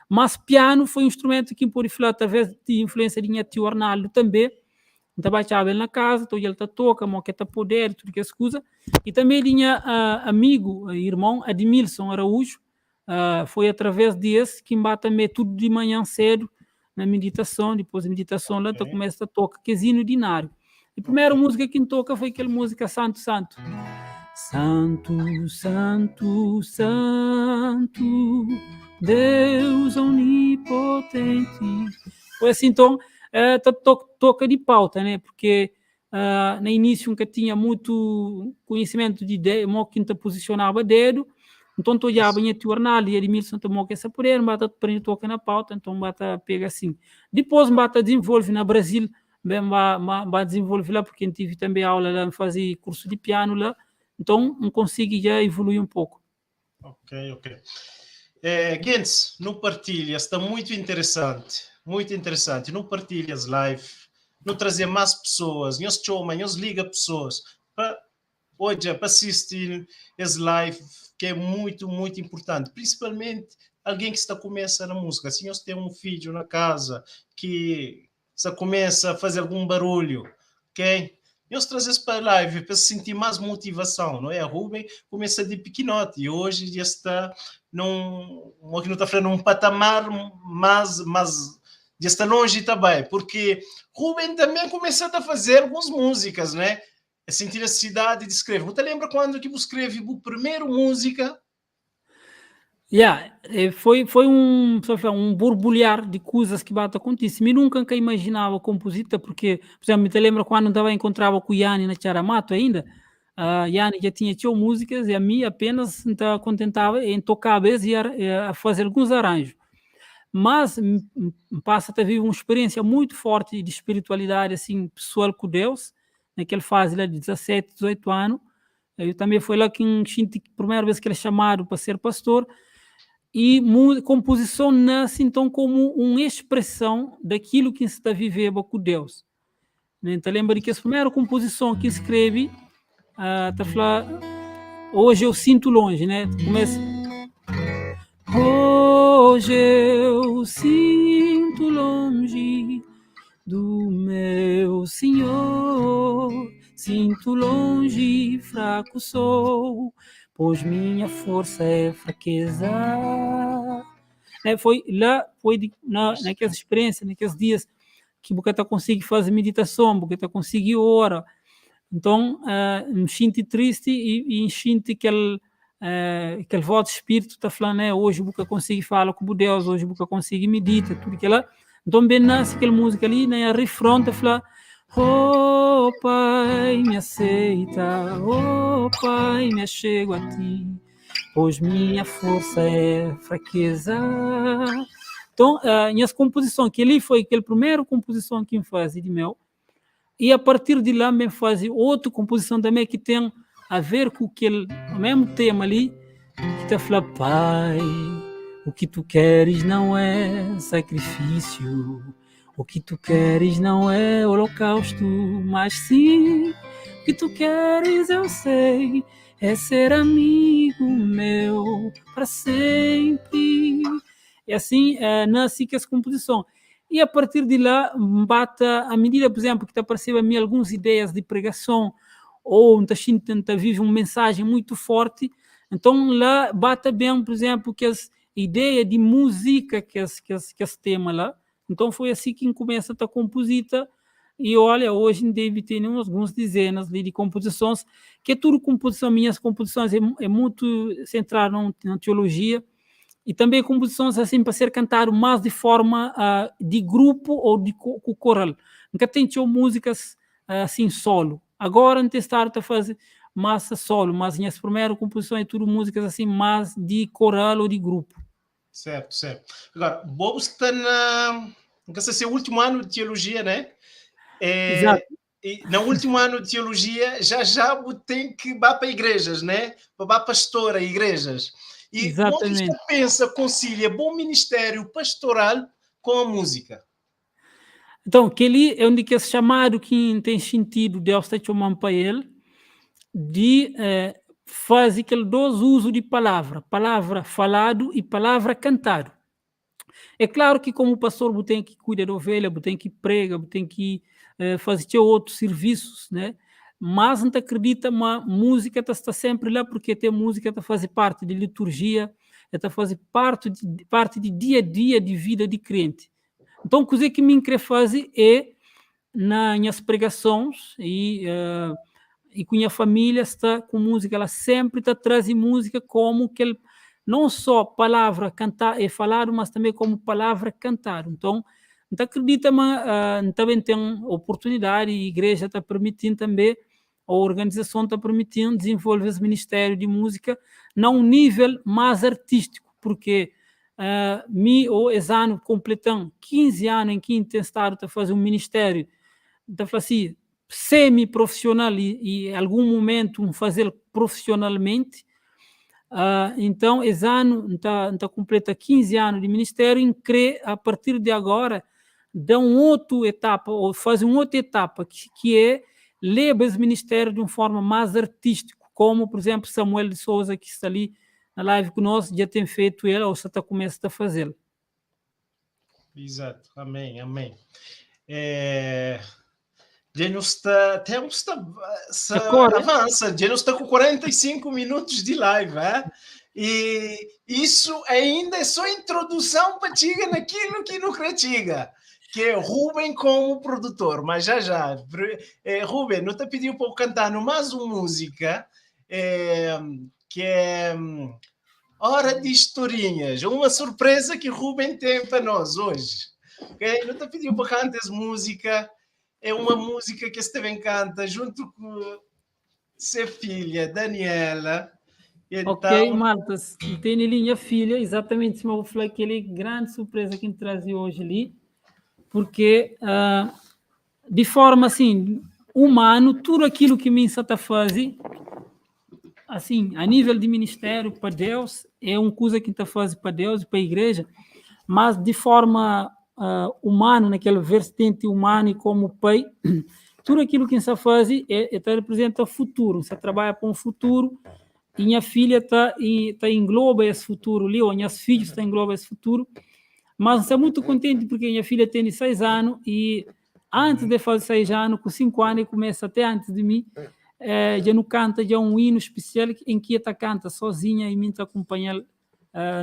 Mas piano foi um instrumento que pode falar através de influência de minha tio Arnaldo também. Então baixava ele na casa, então ele tá toca, mo que tá poder, tudo que é coisa. E também tinha amigo, irmão Admilson Araújo, foi através desse que embata também tudo de manhã cedo na meditação, depois da meditação lá, então começa a tocar quesino dinário. E a primeira música que toca foi aquela música Santo Santo. Santo, Santo, Santo, Deus onipotente. Foi assim, então, to, toca de pauta, né? Porque no início nunca tinha muito conhecimento de dedo, mo que posicionava dedo, então tô já banha tio Arnaldo e Edmilson tomou que essa poder, bata aprende toca na pauta, então bata pega assim. Depois bata desenvolve na Brasil, bem ba, ba, ba desenvolve lá porque tive também aula lá, fazer curso de piano lá, então não consegui já evoluir um pouco. Ok, ok. É, Gens, no partilhas, está muito interessante, muito interessante. No partilhas live, no trazer mais pessoas, nós chama, nós liga pessoas para hoje para assistir esse live que é muito, muito importante, principalmente alguém que está começando na música. Se nós temos um filho na casa que só começa a fazer algum barulho, ok? Nós trazemos para a live para sentir mais motivação, não é? A Ruben começa de pequenote e hoje já está num, aqui não está falando, num patamar mais, mais já está longe também, porque Ruben também começou a fazer algumas músicas, né? A sentir a necessidade de escrever. Você lembra quando que você escreve a primeira música? Yeah, foi, foi um, um borbulhar de coisas que bate acontece. Eu nunca nunca imaginava compositor, porque, por exemplo, me te lembro quando estava encontrava com o Yanni na Charamato ainda, Yanni já tinha tinha músicas e a mim apenas então, contentava em tocar e a, a fazer alguns arranjos. Mas passa a ter uma experiência muito forte de espiritualidade assim pessoal com Deus, naquela fase lá de 17, 18 anos. Eu também foi lá que senti a primeira vez que ele é chamado para ser pastor e composição nasce então como uma expressão daquilo que se está vivendo com Deus. Então lembra que a primeira composição que escreve, tá falando, hoje eu sinto longe, né? Começa Hoje eu sinto longe do meu Senhor, sinto longe, fraco sou, pois minha força é fraqueza. Né, foi lá, foi de, na, naquela experiência, naqueles dias que você consegue fazer meditação, você consegue orar. Então, me sinto triste e, e sinto aquele Kel voz di spiritu ta fla, né, hoje bu ka konsigi fala ku bu Deus, hoje bu ka konsigi midita, tudu kela. Nton ben nasi kel múzika li, na refron ta fla, Oh Pai, me aceita, oh Pai, me achego a ti, pois minha força é fraqueza. Então, nhas composição, que ali foi aquele primeiro composição que eu fazi de meu, e a partir de lá me fazi outra composição também que tem a ver com aquele mesmo tema ali, que tá fala, Pai, o que tu queres não é sacrifício, o que tu queres não é holocausto, mas sim, o que tu queres eu sei, é ser amigo meu para sempre. E assim nasce que essa composição. E a partir de lá, bata, à medida, por exemplo, que está aparecendo a mim algumas ideias de pregação, ou está tenta vive uma mensagem muito forte, então lá bata bem, por exemplo, que as ideia de música que esse tema lá. Então foi assim que começa a composita e olha, hoje deve ter algumas dezenas de composições, que é tudo composição, minhas composições é muito centrado na teologia, e também composições assim para ser cantado mais de forma de grupo ou de co coral. Nunca tem músicas assim solo. Agora não tem estado a fazer mais solo, mas minhas primeiras composições é tudo músicas assim mais de coral ou de grupo. Certo, certo. Agora, Bob está na. Não sei se é o último ano de teologia, né? É, Exato. E no último ano de teologia, já já tem que ir para igrejas, né? Para pastor a igrejas. E Exatamente. como você pensa, concilia bom ministério pastoral com a música? Então, aquele é onde que esse chamado que tem sentido, Deus está chamando para ele, de fazer aquele dois uso de palavra, palavra falado e palavra cantado. É claro que como pastor você tem que cuidar da ovelha, você tem que prega, você tem que fazer outros serviços, né? Mas não acredita, mas música está sempre lá, porque tem música está fazer parte de liturgia, está fazer parte de dia a dia de vida de crente. Então, coisa que me quer fazer é nas minhas pregações e com minha família está com música, ela sempre está trazendo música como que ele, não só palavra cantar e falar, mas também como palavra cantar. Então, não acredita, mas também tem oportunidade e a igreja está permitindo também, a organização está permitindo desenvolver esse ministério de música num nível mais artístico, porque me ou esse ano completando 15 anos em que tem estado a fazer um ministério, tá falando assim, semi-profissional e em algum momento um fazer profissionalmente. Então, esse ano tá completa 15 anos de ministério e crê, a partir de agora, dá uma outra etapa, ou faz uma outra etapa, que é levar esse ministério de uma forma mais artística, como, por exemplo, Samuel de Souza, que está ali na live conosco, já tem feito ele, ou está começando a fazê-lo. Exato, amém, amém. Já não está, temos está, se avança, já não está com 45 minutos de live, é? E isso ainda é só introdução para chegar naquilo que não quer chegar, que é Rubem como produtor, mas já já. Rubem, não te pediu para eu cantar mais uma música, que é Hora de Historinhas, uma surpresa que Rubem tem para nós hoje. Okay? Não te pediu para cantar essa música, é uma música que Steven canta junto com sua filha, Daniela. Então... Ok, Malta, tem ali minha filha, exatamente, eu vou falar aquele grande surpresa que a gente traz hoje ali, porque de forma assim, humano, tudo aquilo que me está fazendo, assim, a nível de ministério para Deus, é uma coisa que está fazendo para Deus e para a igreja, mas de forma humana, naquele vertente humano e como pai, tudo aquilo que está fazendo é representa o futuro, você trabalha para um futuro, e minha filha tá, e, tá engloba esse futuro ali, ou minhas filhas tá engloba esse futuro, mas estou muito contente porque minha filha tem 6 anos e antes de fazer 6 anos, com 5 anos, e começa até antes de mim, já não canta já um hino especial em que ela canta sozinha e me acompanha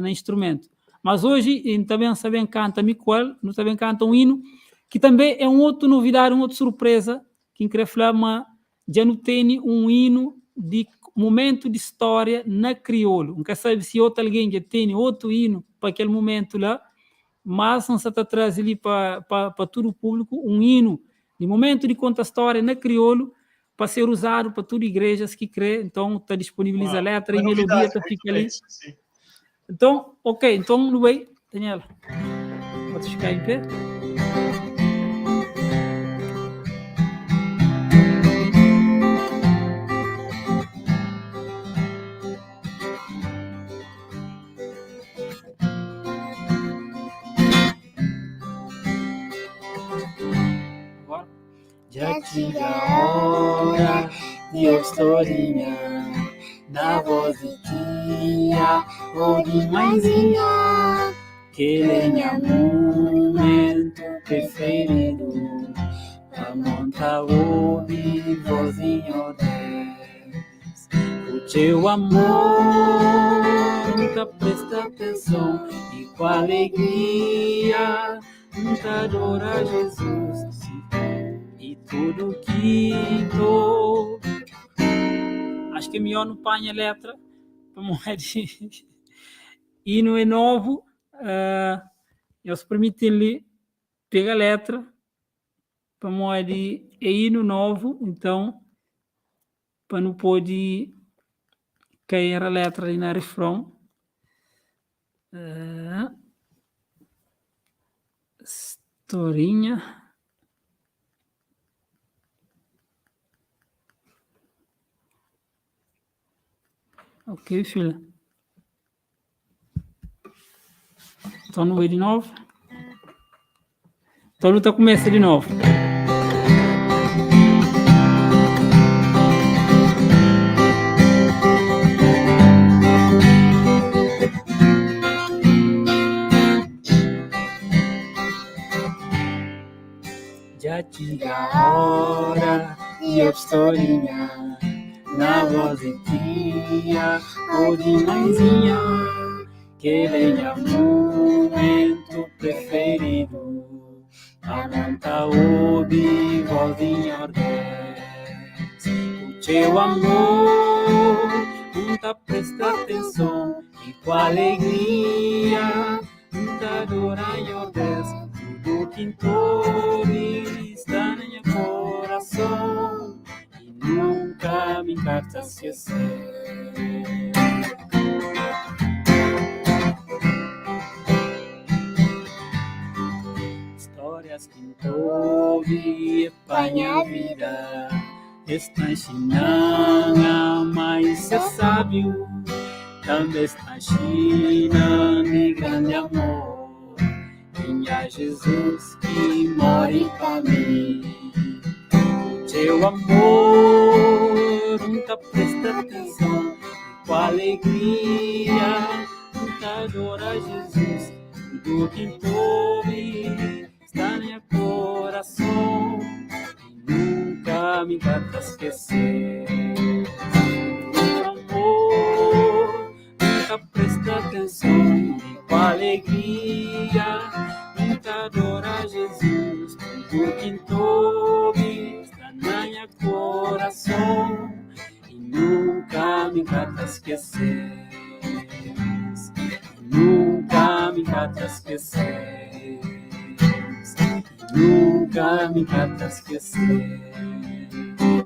no instrumento. Mas hoje também sabem canta Miquel, também canta um hino, que também é uma outra novidade, uma outra surpresa, que em falar, mas já não tem um hino de Momentu di Stória na kriolu. N ka sabe si otu algen dja tene otu inu pa kel momentu la, mas N sa ta traze li pa pa tudu públiku un inu di Momentu di Konta Stória na kriolu pa ser uzadu pa tudu igrejas ki kre. Nton, ta disponibiliza Uau, letra uma i melodia novidade, ta muito fika bem, li. sim, sim. Nton, ok, nton nu bai, Daniela, pode ficar em pé. Agora. Já chega a hora de eu historinha Na voz de tia ou de mãezinha Que é momento preferido Pra montar ouvir vozinho Deus O teu amor nunca presta atenção E com alegria nunca adora Jesus E tudo que tô Acho que é melhor não panha a letra pamodi hino é novo uh, eles permitem-lhe pegar a letra pamodi é hino novo então pa nu pode cair a letra ali na refrão uh, historinha Ok, filha. Então não vai de novo. Então luta começa de novo. Já chega a hora e a historinha na voz de tia ou de mãezinha que venha momento preferido a monta obi vozinha ordens o teu amor nunca presta atenção e com alegria nunca adora em ordens tudo que está no meu coração e nunca me encanta esquecer. Histórias que ouvi pa minha vida Está ensinando a mais ser sábio Também está ensinando de grande amor Minha Jesus que morre para mim Teu amor nunca presta atenção Com alegria nunca adora Jesus Tudo que ouve está no meu coração E nunca me encanta esquecer O amor nunca presta atenção E com alegria nunca adora Jesus Tudo que ouve está no meu coração E nunca me encanta esquecer E nunca me encanta esquecer E nunca me encanta esquecer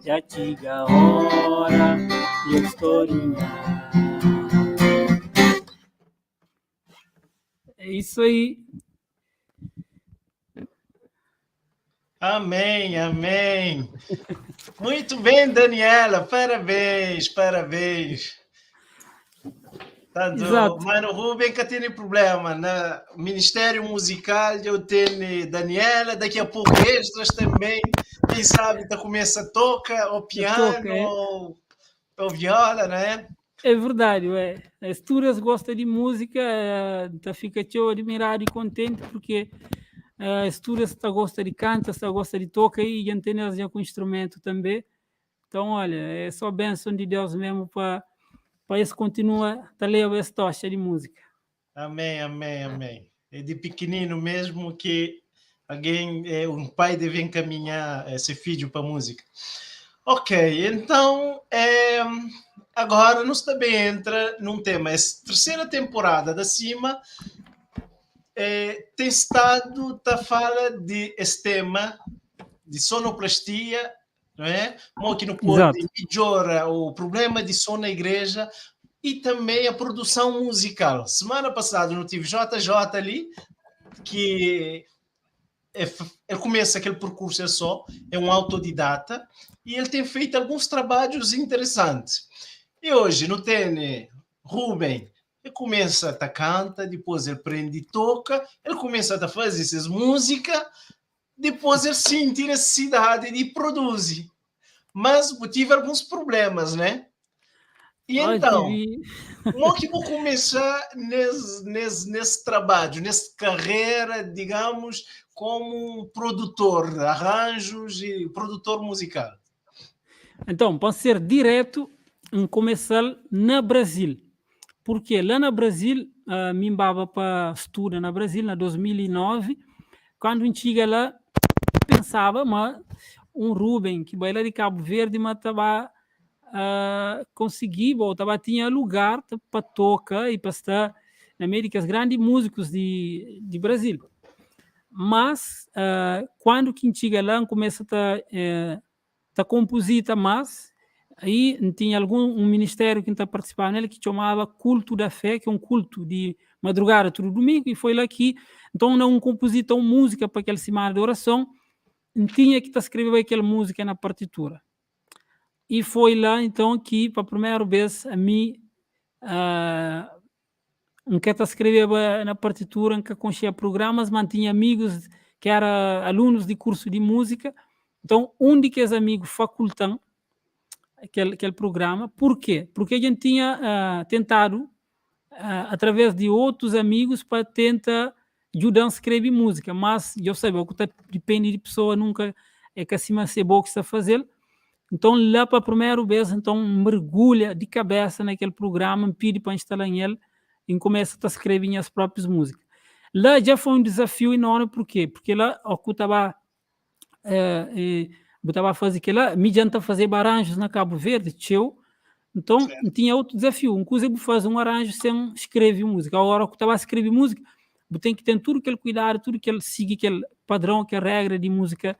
Já chega a hora e a historinha É isso aí. Amém, amém. Muito bem, Daniela, parabéns, parabéns. Tanto, Exato. mano Rubem que tem problema, na Ministério Musical eu tenho Daniela, daqui a pouco extras também. Quem sabe tá começa a toca, ou piano, toca, é. ou viola, né? É verdade, ué. As turas gostam de música, tá fica teu admirado e contente porque as turas tá gosta de canta, tá gosta de toca e antenas já com instrumento também. Então, olha, é só bênção de Deus mesmo para para esse continua a ler essa tocha de música. Amém, amém, amém. É de pequenino mesmo que alguém, é, um pai deve encaminhar esse filho para a música. Ok, então é, agora nós também entra num tema. Essa terceira temporada da Cima é, tem estado a fala de esse tema de sonoplastia, não é? Como que no pode melhora o problema de som na igreja e também a produção musical. Semana passada eu tive JJ ali, que é, ele começa aquele percurso é só, é um autodidata, e ele tem feito alguns trabalhos interessantes. E hoje no tem Rubem, ele começa a canta, depois ele prende e toca, ele começa a fazer essas música, depois ele sente necessidade de produzir. Mas tive alguns problemas, né? E então, como que vou começar nesse, nesse, nesse trabalho, nessa carreira, digamos, como produtor de arranjos e produtor musical? Então, pode ser direto em começar na Brasil. Porque lá na Brasil, uh, me para estudar na Brasil, na 2009, quando a gente chega lá, pensava, mas um Ruben que vai lá de Cabo Verde, mas estava uh, conseguir, bom, tava, tinha lugar para tocar e para estar na América, os grandes músicos de, de Brasil. Mas, uh, quando que chega lá, começa a eh, tá composita mais, aí tinha algum um ministério que está participando nele que chamava Culto da Fé, que é um culto de madrugada todo domingo, e foi lá que, então, não compositou música para aquela semana de oração, tinha que estar tá escrevendo aquela música na partitura. E foi lá então que, para a primeira vez, a mim, uh, um que está escrever na partitura, que conhecia programas, mantinha amigos que eram alunos de curso de música. Então, um de que amigos facultam aquele, aquele programa. Por quê? Porque a gente tinha tentado, através de outros amigos, para tentar ajudar a escrever música, mas eu sei, o que tá, depende de pessoa, nunca é que acima ser bom que está a fazer. Então, lá para a primeira vez, então, mergulha de cabeça naquele programa, pede para instalar nele e começa a escrever minhas próprias músicas. Lá já foi um desafio enorme, por quê? Porque lá, o que estava é, estava a fazer aquilo lá, me adianta fazer arranjos na Cabo Verde, tcheu. Então, certo. Tinha outro desafio. Um coisa é fazer um arranjo sem escrever música. Agora, o que estava a escrever música, tem que ter tudo aquele cuidado, tudo que ele siga aquele padrão, aquela regra de música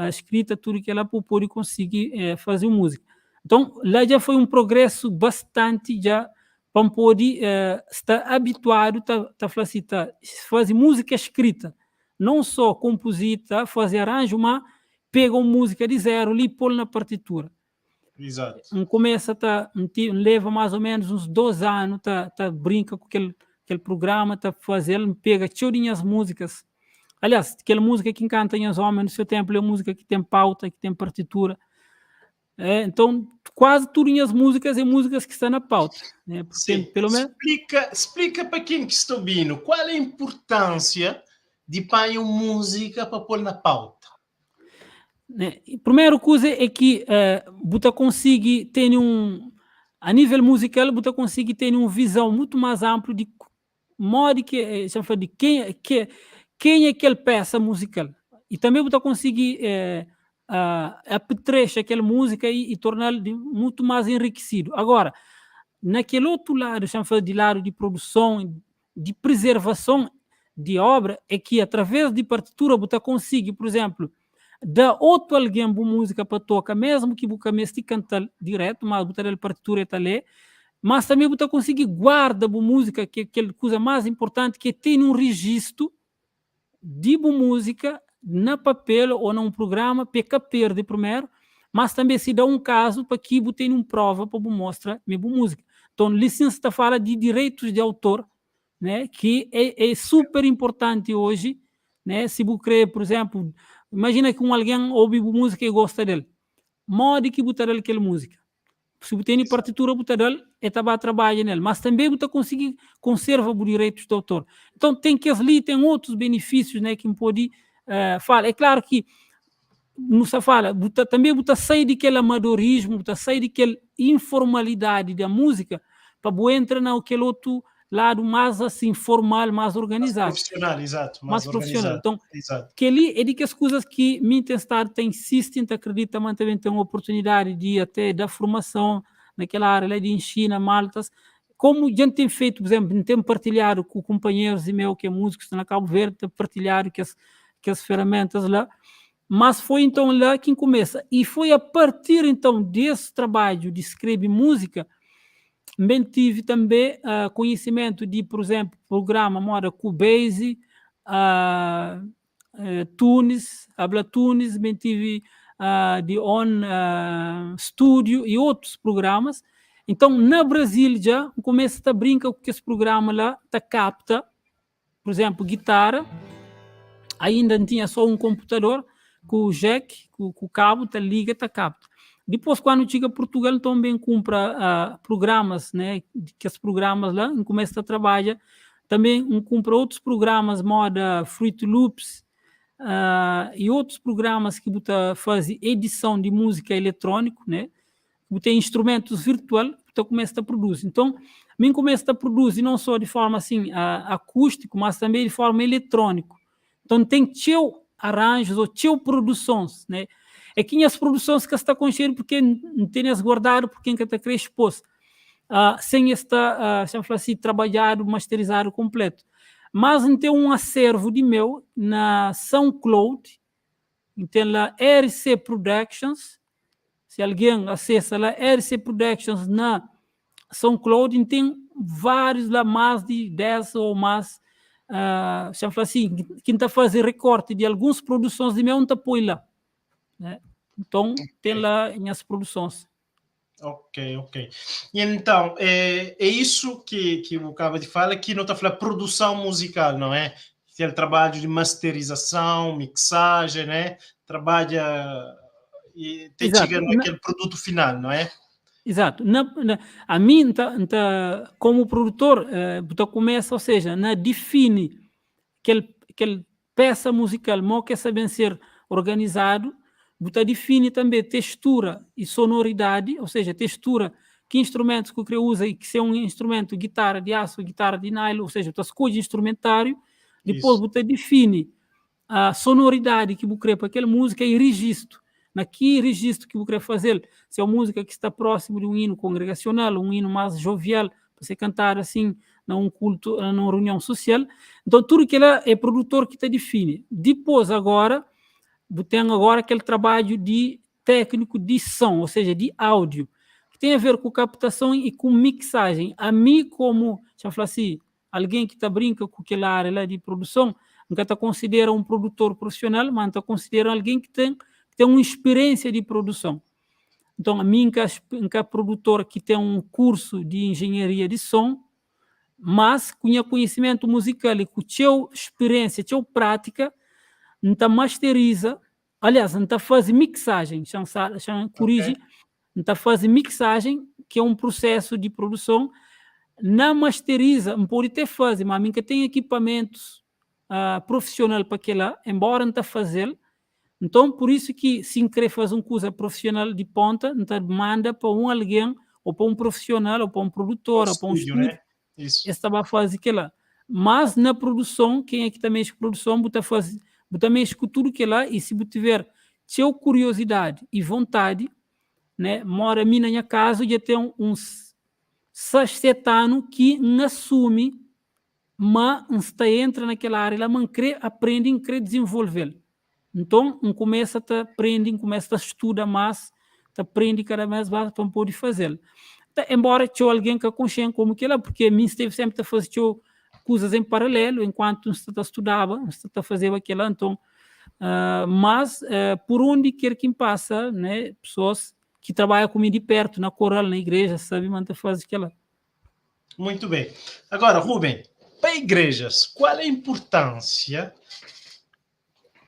escrita, tudo que ela pode conseguir fazer música. Então, lá já foi um progresso bastante já para poder estar habituado a tá, tá, assim, tá, fazer música escrita, não só composita, fazer arranjo, mas pega uma música de zero ali e põe na partitura. Exato. Um começa tá, um, leva mais ou menos uns 2 anos, tá, tá brinca com aquele, aquele programa, tá fazendo, pega todas as músicas. Aliás, aquela música que encanta os homens no seu tempo é música que tem pauta, que tem partitura. É, então, quase todas as músicas é músicas que estão na pauta. Né? Porque, Sim. Pelo menos... Explica, explica para quem que está ouvindo qual é a importância de pôr uma música para pôr na pauta. Né? Primeira coisa é que você consegue ter um, a nível musical, você consegue ter uma visão muito mais ampla de modo que, eh, de quem, que, quem é aquele peça musical. E também você consegue apetrecha aquela música e torná-lo muito mais enriquecido. Agora, naquele outro lado, chama de lado de produção, de preservação de obra, é que através de partitura você consegue, por exemplo, dar outro alguém boa música para tocar, mesmo que você comece a cantar direto, mas botar a partitura e tal, mas também você consegue guardar a música, que é aquela coisa mais importante, que é ter um registro de boa música na papel ou num programa, peca perde primeiro, mas também se dá um caso para que você tenha uma prova para mostrar minha boa música. Então, licença fala de direitos de autor, né, que é, é super importante hoje, né, se você crê, por exemplo, imagina que um alguém ouve música e gosta dele, modo que botar aquela música. Se você tem partitura, botar dele, é estava trabalhando nele, mas também você conseguir conserva os direitos de autor. Então tem que ali tem outros benefícios, né, que pode falar. É claro que não se fala, buta, também você sair daquele amadorismo, você sair daquela informalidade da música para você entrar naquele outro lado mais assim formal, mais Mais organizado, profissional, exato, mais mais profissional. organizado. Então, Exato. que ali é de que as coisas que mim tem estado, tem insiste, te acredita, mas também tem uma oportunidade de até da formação naquela área lá de ensina maltas, como a gente tem feito, por exemplo, tem partilhado com companheiros e meu que é músicos na Cabo Verde, tem partilhado que as ferramentas lá, mas foi então lá que começa. E foi a partir então desse trabalho de escrever música, também tive também conhecimento de, por exemplo, programa moda Cubase, Tunes, Ableton, também tive de On Studio e outros programas. Então, na Brasil já, começa a brincar com esse programa lá, tá capta, por exemplo, guitarra, ainda não tinha só um computador, com o jack, com o cabo, tá liga, tá capta. Depois, quando chega a Portugal, também compra programas, né, que os programas lá, começa a trabalhar, também compra outros programas, moda Fruit Loops, e outros programas que bota faz edição de música eletrônico, né, tem instrumentos virtual, então começa a produzir. Então, mim começa a produzir não só de forma assim acústico, mas também de forma eletrônico. Então tem teu arranjos ou teu produções, né? É que as produções que está com cheiro porque não tem as guardado porque quem está querer expor, sem estar, uh, assim, trabalhado, masterizado completo. Mas tem um acervo de meu na SoundCloud, tem lá RC Productions, se alguém acessa lá RC Productions na SoundCloud, tem vários lá, mais de 10 ou mais, chama assim, quem está fazendo recorte de algumas produções de meu, não está põe lá. Né? Então, tem lá em as produções. Ok. E então, é isso que o acaba de falar, que não está a falar produção musical, não é? Aquele trabalho de masterização, mixagem, né? Trabalha e tem que chegar naquele produto final, não é? Exato. A mim, tá, tá, como produtor, começa, ou seja, na define aquele peça musical, mo que saber ser organizado, você define também textura e sonoridade, ou seja, textura, que instrumentos que o usa e que se é um instrumento, guitarra de aço, guitarra de nylon, ou seja, você escolhe instrumentário, depois você define a sonoridade que você quer para aquela música e registro. Na que registro que você quer fazer, se é uma música que está próximo de um hino congregacional, um hino mais jovial, para ser cantar assim, num culto, numa reunião social. Então, tudo que ela é produtor que te define. Depois, agora, tem agora aquele trabalho de técnico de som, ou seja, de áudio, que tem a ver com captação e com mixagem. A mim, como, deixa eu falar assim, alguém que está brinca com aquela área lá de produção, nunca te considera um produtor profissional, mas te considera alguém que tem uma experiência de produção. Então, a mim, que é produtor que tem um curso de engenharia de som, mas com conhecimento musical e com sua experiência, sua prática, então masteriza, aliás, então faz mixagem, chama, chama, corrige, então faz mixagem, que é um processo de produção, não masteriza, não pode ter fazer, mas a mim que tem equipamentos profissional para aquela, embora não está fazer, então por isso que se querer fazer uma coisa profissional de ponta, então manda para um alguém, ou para um profissional, ou para um produtor, ou para um estúdio, né? Isso. Esta vai fazer aquela. Mas na produção, quem é que também mexe com produção, bota fazer, bota mexe com tudo que é lá, e se você tiver seu curiosidade e vontade, né, mora a mim na minha casa, já tem uns 6, 7 anos que não assume, mas está entra naquela área, lá, mas quer aprende, quer desenvolver. Então, um começa a aprender, começa a estudar mais, aprende cada vez mais para poder fazer. Então, embora tinha alguém que consciente como que ela, porque a mim esteve sempre a fazer coisas em paralelo, enquanto está estudava, está fazendo aquilo, então, mas por onde quer que passa, né, pessoas que trabalham comigo de perto, na coral, na igreja, sabe, manda fazer aquela. Muito bem. Agora, Rubem, para igrejas, qual é a importância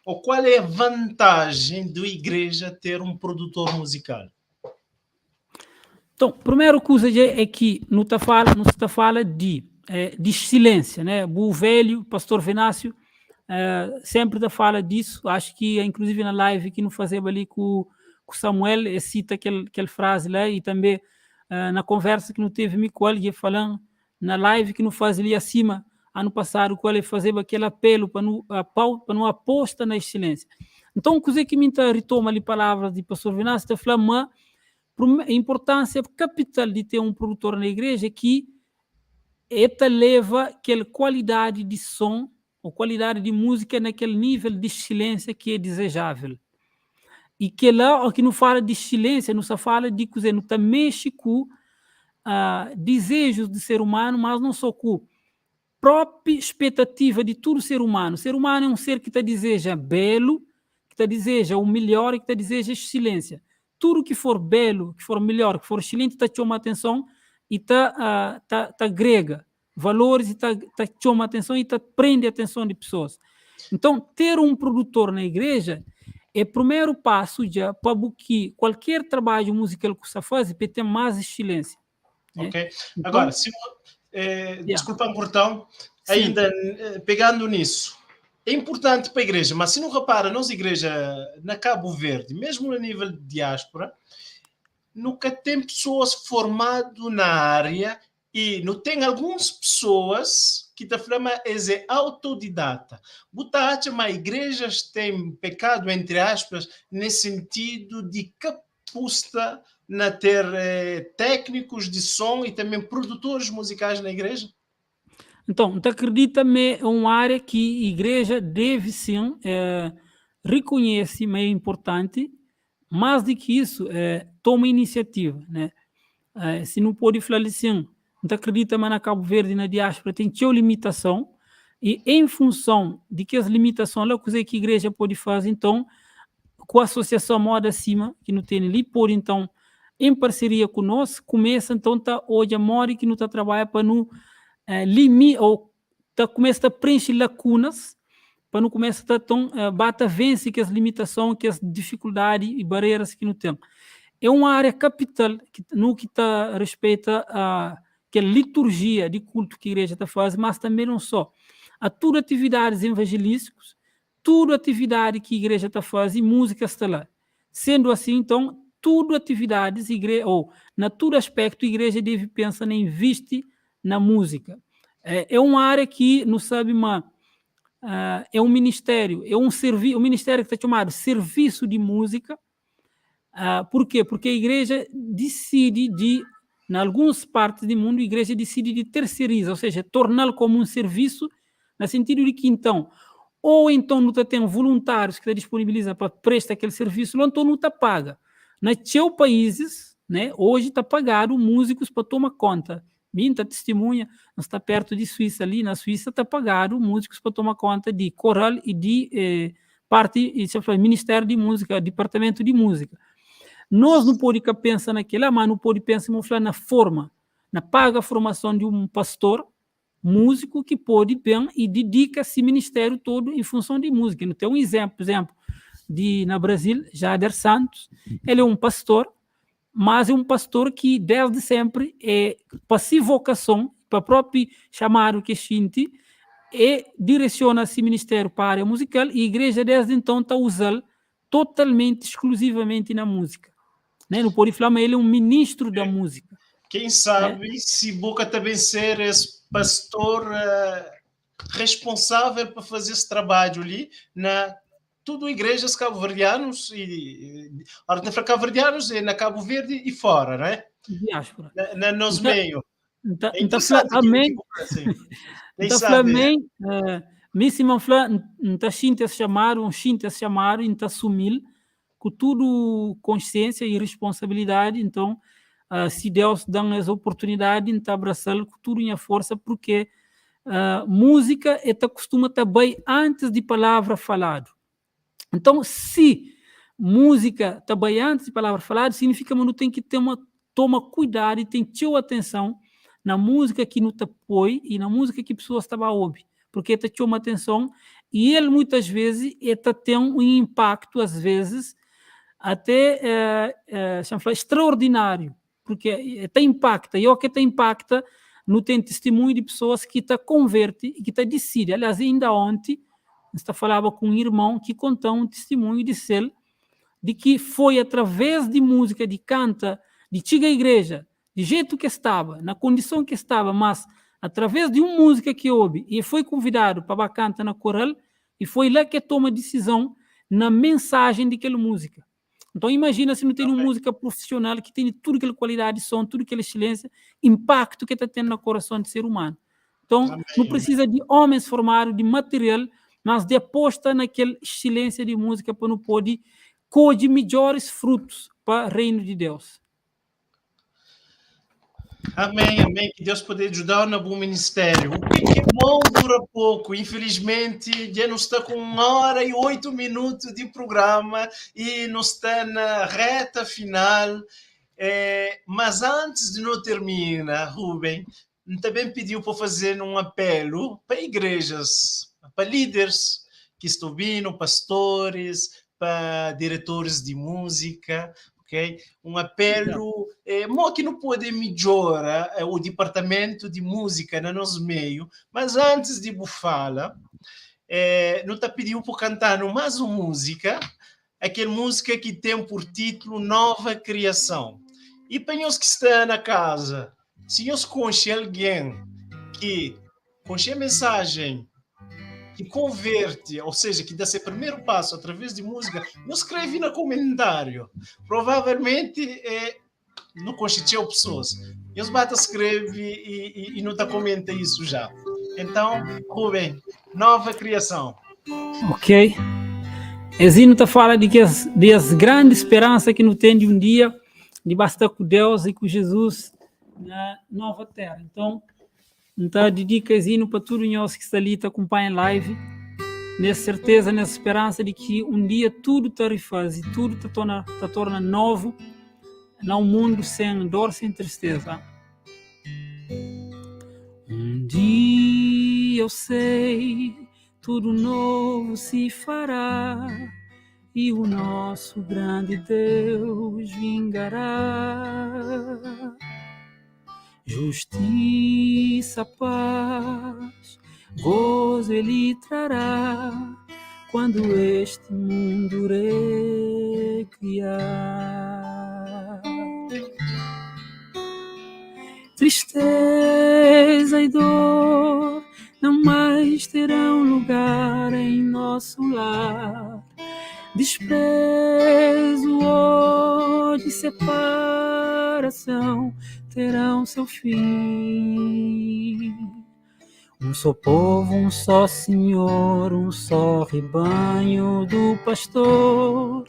ou qual é a vantagem do igreja ter um produtor musical? Então, primeira coisa é que não está fala, não está fala de excelência, né? O velho, pastor Venácio, sempre tá fala disso. Acho que, inclusive, na live que não fazia ali com Samuel, ele cita aquele frase lá e também na conversa que não teve com ele, falando, Na live ki nu faze li acima anu passadu ku el, el fazeba kel apelu pa nu pa nu aposta na excelência. Nton kuze ki mi ta ritoma li palavras di pastor Venâncio ta fla ma importância kapital di ten un produtor na igreja é ki e ta leva kel kualidadi di son ou kualidadi di múzika na kel nível di excelência ki é dizejável. E kela, ó ki nu fala di excelência, nu sta fala di kuze? Nu ta mexe ku dizejus di ser humanu, mas não só ku própi expetativa di tudu ser humanu. Ser humanu é um ser ki ta dizeja belu, ki ta dizeja o melhor e ki ta dizeja excelência. Tudu ki for belu, ki for melhor, ki for excelente ta txoma atenson e ta ta ta agrega valores e ta ta txoma atenson e ta prende atenson di pessoas. Então, ter um produtor na igreja é primeiro passo dja pa bu ki qualquer trabalho musical ku sta faze pa ten mais excelência. Né? Ok. Então, Agora, se, yeah. Desculpa um cortão, ainda pegando nisso, é importante para a igreja, mas se não repara, nossa igreja na Cabo Verde, mesmo a nível de diáspora, nunca tem pessoas formadas na área e não tem algumas pessoas que ta fla ma es é autodidata. Bu ta atxa ma igrejas têm pecado, entre aspas, nesse sentido de capusta na ter técnicos de som e também produtores musicais na igreja? Então, ta acredita me é uma área que a igreja deve sim reconhece, mas é importante. Mais do que isso, toma iniciativa, né? Se não pode falar assim, não acredita, mas na Cabo Verde, na diáspora, tem teu limitação e em função de que as limitações lá, coisa que a igreja pode fazer, então, com a associação Moda Acima, que não tem ali, pode então, em parceria conosco, começa então, tá, hoje a moda que não está trabalhando para não limite, ou tá, começa a preencher lacunas, para não começar a tão, bata vence que as limitações, que as dificuldades e barreiras que não tem. É uma área capital que, no que tá, respeita a que a liturgia de culto que a igreja está fazendo, mas também não só. A tudo atividades evangelísticas, tudo atividade que a igreja está fazendo, música está lá. Sendo assim, então, tudo atividades, igreja, ou na todo aspecto, a igreja deve pensar em investir na música. É uma área que não sabe, mas é um ministério, é um serviço, um ministério que está chamado serviço de música. Por quê? Porque a igreja decide de, em algumas partes do mundo, a igreja decide de terceirizar, ou seja, torná-lo como um serviço, no sentido de que então, ou então não tem voluntários que disponibilizam para prestar aquele serviço, ou então não está paga. Na seus países, né, hoje está pagado músicos para tomar conta. Minta testemunha, nós está perto de Suíça ali, na Suíça está pagado músicos para tomar conta de coral e de parte, isso é Ministério de Música, Departamento de Música. Nós não podemos pensar naquilo, mas não pode pensar na forma, na paga formação de um pastor músico que pode bem e dedica esse ministério todo em função de música. Não tem um exemplo, por exemplo, de na Brasil, Jader Santos, ele é um pastor, mas é um pastor que desde sempre é para si vocação, para próprio chamado que sente, e direciona esse ministério para a área musical e a igreja desde então está usando totalmente, exclusivamente na música. Né? Não pode falar, mas ele é um ministro da música. Quem sabe se Boca também ser esse pastor responsável para fazer esse trabalho ali na tudo igrejas cabo-verdianos e ora cabo-verdianos e na Cabo Verde e fora, não é? Diáspora. Na nosso meio. Então, então amém. Então, amém. Missima fla, não sinta esse chamado, um sinta esse chamado, então assumir com tudo consciência e responsabilidade. Então, se Deus dá essa oportunidade, então abraçá-lo com tudo minha força, porque música é costuma estar bem antes de palavra falado. Então, se música está bem antes de palavra falado, significa que não tem que ter uma toma cuidado e tem que ter atenção na música que não te apoia e na música que pessoas estão a ouvir, porque te chama atenção e ele muitas vezes ele tem um impacto às vezes até extraordinário, porque te impacta, e o que te impacta não tem testemunho de pessoas que te converte e que te decide. Aliás, ainda ontem está falava com um irmão que contou um testemunho de ser de que foi através de música, de canta, de chega à igreja, de jeito que estava, na condição que estava, mas Através di un múzika ki e obi i e foi kunvidadu pa ba kanta na koral i foi la ki e toma disizon na mensajen di kel múzika. Nton imajina si nu tene un múzika prufisional ki tene tudu kel kualidadi di son, tudu kel exselensia, inpaktu ki e ta ten na korason di ser umanu. Nton nu prisiza di ómens formadu, di material, mas di aposta na kel exselensia di múzika pa nu pode kodje midjoris frutus pa reinu di Deus. Amém, amém. Que Deus poder ajudar no bom ministério. O que é bom dura pouco. Infelizmente, já não está com 1h08 de programa e não está na reta final. É, mas antes de não terminar, Rubem, também pediu para fazer um apelo para igrejas, para líderes que estão vindo, pastores, para diretores de música, ok? Um apelo, mo que não pode melhorar o departamento de música no nosso meio, mas antes de bufala, não tá pediu para cantar mais uma música, aquela música que tem por título Nova Criação. E para nós que está na casa, se nós conhece alguém que conhece a mensagem que converte, ou seja, que dá seu primeiro passo através de música, não escreve no comentário. Provavelmente não conheceu pessoas. Eles bata escreve e não tá comenta isso já. Então, Rubem, nova criação. Ok. Exino tá fala de que as, de as grande esperança que não tem de um dia de bastar com Deus e com Jesus na nova terra. Então, então dedica esse para todos nós que está ali, tá acompanha a live, nessa certeza, nessa esperança de que um dia tudo está refaz e tudo tá torna, tá torna novo, num mundo sem dor, sem tristeza. Um dia eu sei, tudo novo se fará e o nosso grande Deus vingará. Justiça, paz, gozo ele trará quando este mundo recriar. Tristeza e dor não mais terão lugar em nosso lar. Desprezo, ódio e separação terão seu fim. Um só povo, um só Senhor, um só rebanho do pastor,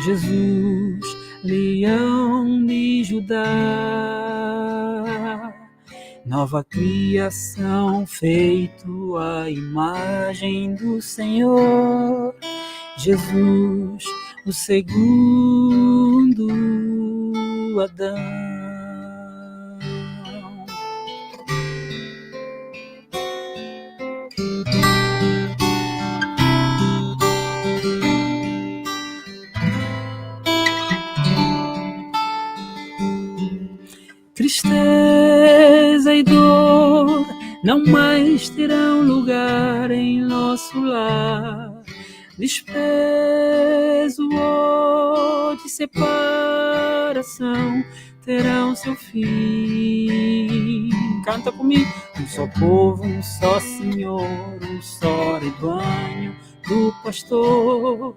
Jesus, leão de Judá. Nova criação feito à imagem do Senhor, Jesus, o segundo Adão. Tristeza e dor não mais terão lugar em nosso lar. Desprezo, ódio e separação terão seu fim. Canta comigo. Um só povo, um só Senhor, um só rebanho do pastor,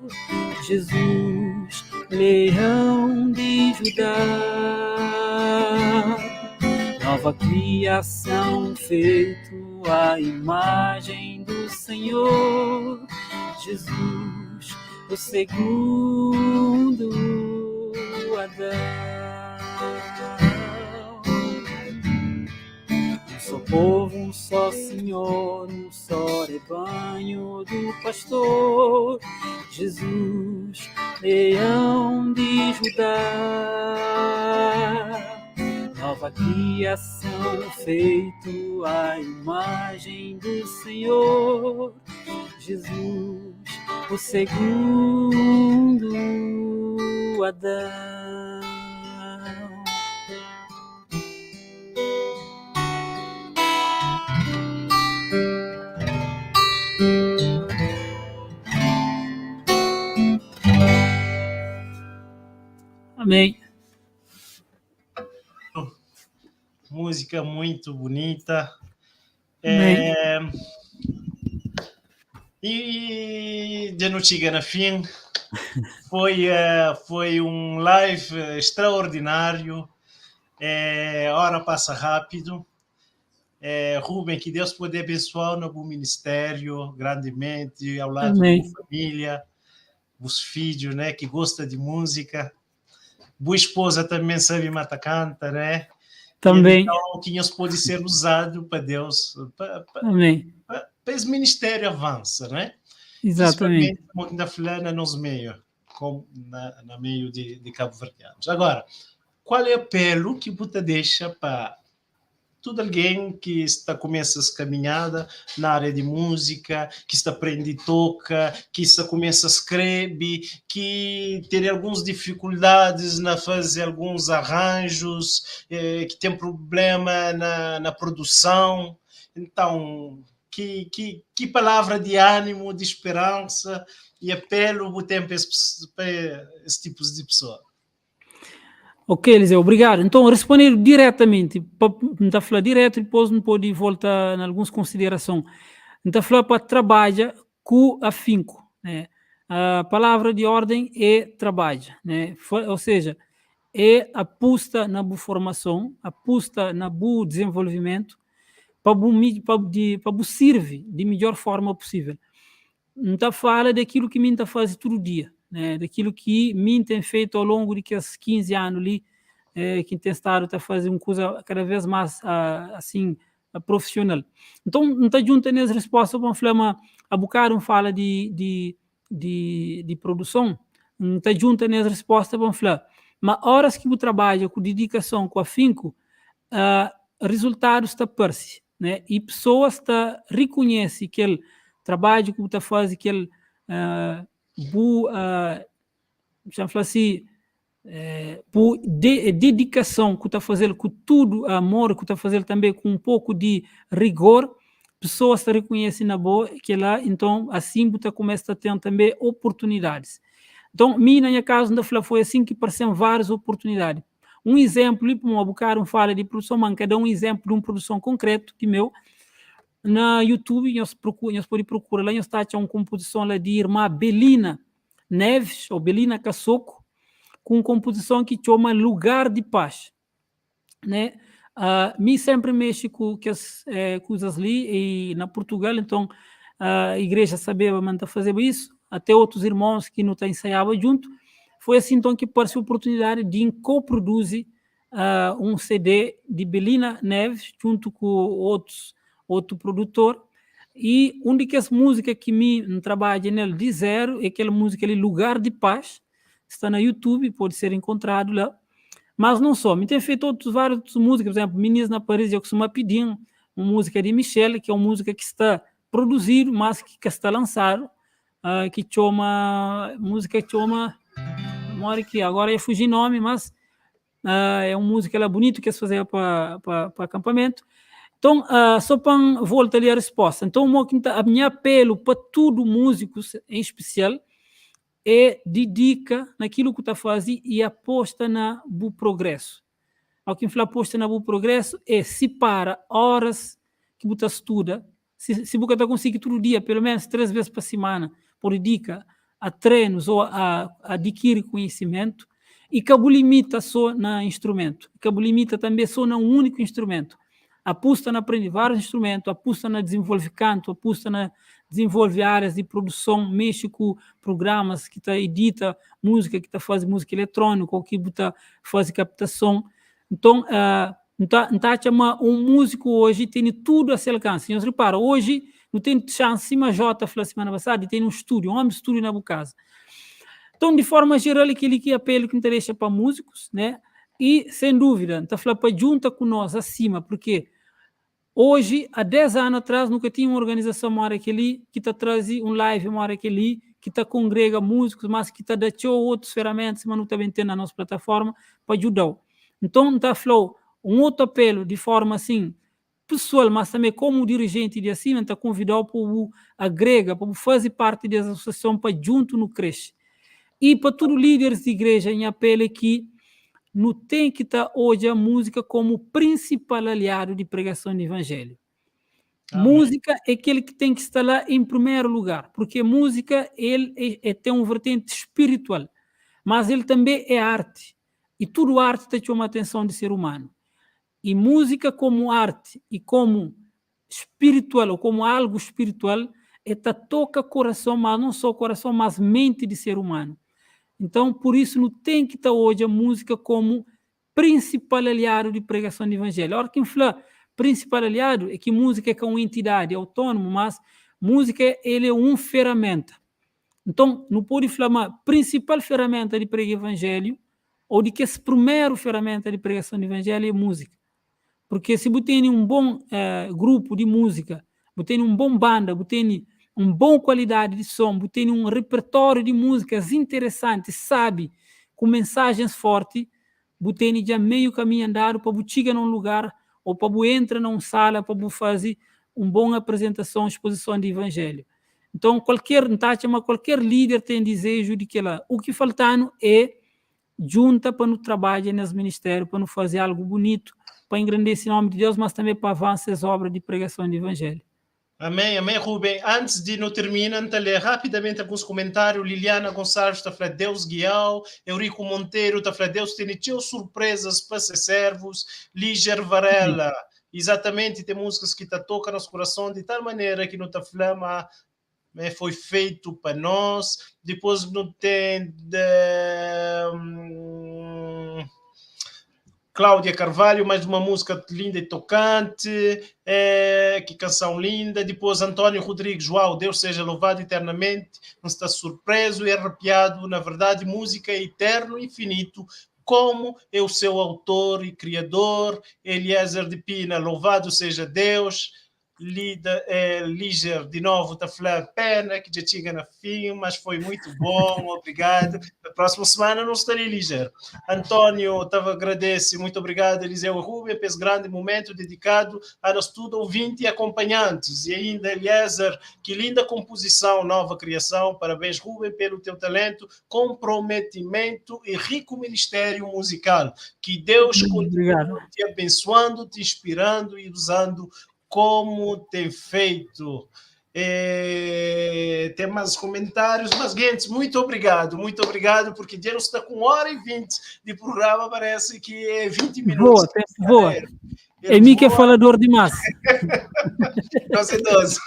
Jesus, leão de Judá. Nova criação feito à imagem do Senhor, Jesus, o segundo Adão. Um só povo, um só Senhor, um só rebanho do pastor, Jesus, leão de Judá. Nova criação feito à imagem do Senhor, Jesus, o segundo Adão. Amém. Música muito bonita. É, e dja nu txiga na fin. Foi, eh, foi um live extraordinário. É, hora passa rápido. É, Rubem, que Deus pode abençoar no bom ministério grandemente, ao lado Amém. da família, os filhos, né, que gosta de música. Boa esposa também sabe mata canta, né? Também. Então, que nós pode ser usado para Deus, para, para, Amém. para, para esse ministério avança, né? Exatamente. Principalmente como ainda fulana nos meio, como na, na meio de, de cabo-verdianos. Agora, qual é o apelo que você deixa para todo alguém que está começa essa caminhada na área de música, que está aprendendo toca, que está começa a escrever, que tem algumas dificuldades na fazer alguns arranjos, eh, que tem problema na, na produção. Então, que, que, que palavra de ânimo, de esperança e apelo você tem para esse, para esse tipo de pessoa? Ok, Eliseu, obrigado. Então, responder diretamente, para falar direto, depois não pode voltar em algumas considerações. Então, falar para trabalhar com afinco. Né? A palavra de ordem é trabalho, né? Ou seja, é aposta na boa formação, aposta na bom desenvolvimento, para para servir de melhor forma possível. Não fala daquilo que mim está fazendo todo dia, né? Daquilo que mim tem feito ao longo de que 15 anos ali, eh, que tem estado a fazer uma coisa cada vez mais ah, assim profissional. Então, não está junto nessa resposta para falar, a bocado fala de, de, de, de produção, não está junto nessa resposta para falar, mas horas que você trabalha com dedicação, com afinco, uh, resultados está aparecendo, né? E pessoas tá reconhecem que ele trabalho que você faz, que ele uh, bu, uh, já falar assim, eh, por de, dedicação que está fazendo com tudo amor que está fazendo também com um pouco de rigor, pessoas te reconhecem na boa que lá, então assim você começa a ter também oportunidades. Então, mim, na minha casa, ainda foi assim que apareceram várias oportunidades. Um exemplo, um bocado um fala de produção, mas cada um exemplo de uma produção concreto de meu. Na YouTube, nós procura, nós pode procurar lá, nós está uma composição lá de irmã Belina Neves, ou Belina Casoco, com composição que chama Lugar de Paz, né? Me sempre mexe com que as eh, coisas ali e na Portugal, então a igreja sabia mandar fazer isso, até outros irmãos que não tá ensaiava junto. Foi assim então que apareceu a oportunidade de co-produzir um CD de Belina Neves junto com outros outro produtor e um de que as músicas que me trabalha nele de zero é aquela música ali Lugar de Paz, está na YouTube, pode ser encontrado lá. Mas não só, me tem feito outros, várias outras músicas, por exemplo, Meninas na Paris, eu costumo pedir uma música de Michelle, que é uma música que está produzida, mas que, que está lançado, que chama, música que chama, mora aqui, agora eu fugi nome, mas é uma música ela bonita que se fazia para acampamento. Então, só para voltar ali a resposta. Então, a minha apelo para tudo músicos, em especial, é dedica naquilo que está fazendo e aposta na bom progresso. Ao que fala aposta na bom progresso é se para horas que você estuda, se, se você conseguir todo dia, pelo menos três vezes por semana, por dedica a treinos ou a, a adquirir conhecimento, e que limita só na instrumento, que limita também só na um único instrumento. Aposta na aprender vários instrumentos, aposta na desenvolver canto, aposta na desenvolver áreas de produção, mexe com programas que tá edita música, que tá faz música eletrônica ou que tá faz captação. Então, tá, tá chama um músico hoje tem tudo a seu alcance. Nós repara, hoje não tem chance, mas Jota falou semana passada, tem um estúdio, um homem estúdio na casa. Então, de forma geral, aquele que apelo que interessa para músicos, né? E, sem dúvida, está falando para junta com nós acima, porque hoje, há 10 anos atrás, nunca tinha uma organização maior aquele que está trazendo um live maior aquele que está congrega músicos, mas que está dando outras ferramentas, mas não também tem na nossa plataforma para ajudar. Então, está falando um outro apelo de forma assim, pessoal, mas também como dirigente de acima, está convidado para o agrega, para fazer parte dessa associação para junto no cresce. E para todos os líderes de igreja, em apelo é que não tem que estar hoje a música como principal aliado de pregação do evangelho. Múzika é kel ki ten ki sta la em primeru lugar, porque múzika el é ten un vertenti spiritual, mas el tanbe é arti, e tudu arti ta txoma atenson di ser umanu. E múzika komu arti e komu spiritual ou komu algu spiritual, el ta toka korason, mas non só korason, mas menti di ser umanu. Então, pur isu nu ten ki ta odja múzika komu prinsipal aliadu di pregason di Ivanjélhu. Óra ki N fla prinsipal aliadu, é ki múzika é ka un entidadi autónomu, mas múzika el é un feraménta. Nton, nu pode fla ma prinsipal feraménta di prega Ivanjélhu, ô di kes primeru feraménta di pregason di Ivanjélhu é múzika. Purkê si bu tene un bon grupu di múzika, bu tene un bon banda, bu tene un bon kualidadi di son, bu tene un repertóriu di múzikas interesanti, sábi, ku mensajens fórti, bu tene dja meiu kaminhu andadu pa bu txiga na un lugar ô pa bu entra na un sala pa bu faze un bon aprezentason, spozison di Ivanjélhu. Nton, kualker, N ta atxa ma kualker líder ten dizeju di kel-la. U ki falta-nu é djunta pa nu trabadja nes ministériu, pa nu faze algu bunitu, pa engrandese nómi di Deus, mas tanbê pa avansa es óbra di pregason di Ivanjélhu. Amén, amén Ruben. Antes di nu termina, N ta lé rapidamenti alguns kumentáriu. Liliana Gonçalves ta fla Deus guiau. Eurico Monteiro ta fla Deus tene txeu surprezas pa se servus. Liger Varela, Izatamenti, ten múzikas ki ta toka nos kurason di tal manera ki nu ta fla ma ma foi feito pa nós. Depois nu tem de, Cláudia Carvalho, mais uma música linda e tocante. É, que canção linda. Depois Antônio Rodrigues, uau, Deus seja louvado eternamente. Não está surpreso e arrepiado. Na verdade, música é eterno e infinito, como é o seu autor e criador, Eliezer de Pina. Louvado seja Deus. Lida, é, Liger, de novo, ta fla pena que já chega na fim, mas foi muito bom, obrigado. Na próxima semana não estarei Liger. Antônio, tava agradece, muito obrigado, Eliseu Rubem, por esse grande momento dedicado a nós tudo, ouvinte e acompanhantes. E ainda, Eliezer, que linda composição, nova criação. Parabéns, Rubem, pelo teu talento, comprometimento e rico ministério musical. Que Deus continue te abençoando, te inspirando e usando como tem feito. É, tem mais comentários, mas gente, muito obrigado, porque Deus está com 1h20 de programa, parece que é 20 minutos. Voa, tempo voa. É mim que é falador demais. Nós é 12.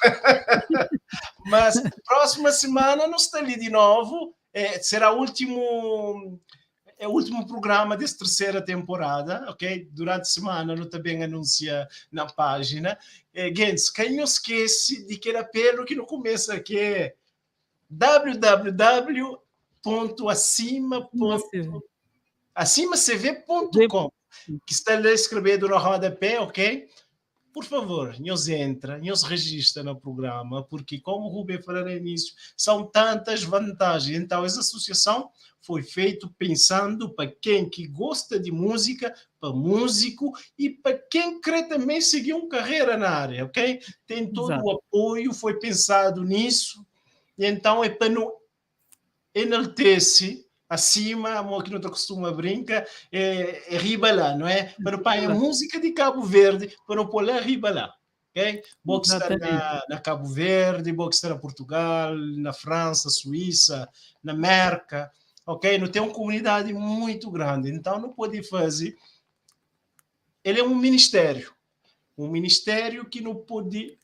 Mas próxima semana nós está ali de novo, é, será o último é o último programa desta terceira temporada, ok? Durante a semana eu também anuncia na página. É, gente, quem não esquece de aquele apelo que no começo aqui é www.acima.acimacv.com que está lá escrevendo no rodapé, ok? Por favor, nos entra, nos registra no programa, porque como o Rubem falou no início, são tantas vantagens. Então, essa associação foi feita pensando para quem que gosta de música, para músico e para quem quer também seguir uma carreira na área, ok? Tem todo Exato. o apoio, foi pensado nisso. E então é para não enaltece acima, amor que não te costuma brinca, é, é riba lá, não é? Para o pai a música de Cabo Verde, para o pôr lá riba lá. Ok? Bom que está na, na Cabo Verde, bom que está na Portugal, na França, Suíça, na América, ok? Não tem uma comunidade muito grande, então não pode fazer. Ele é um ministério, um ministério que não pode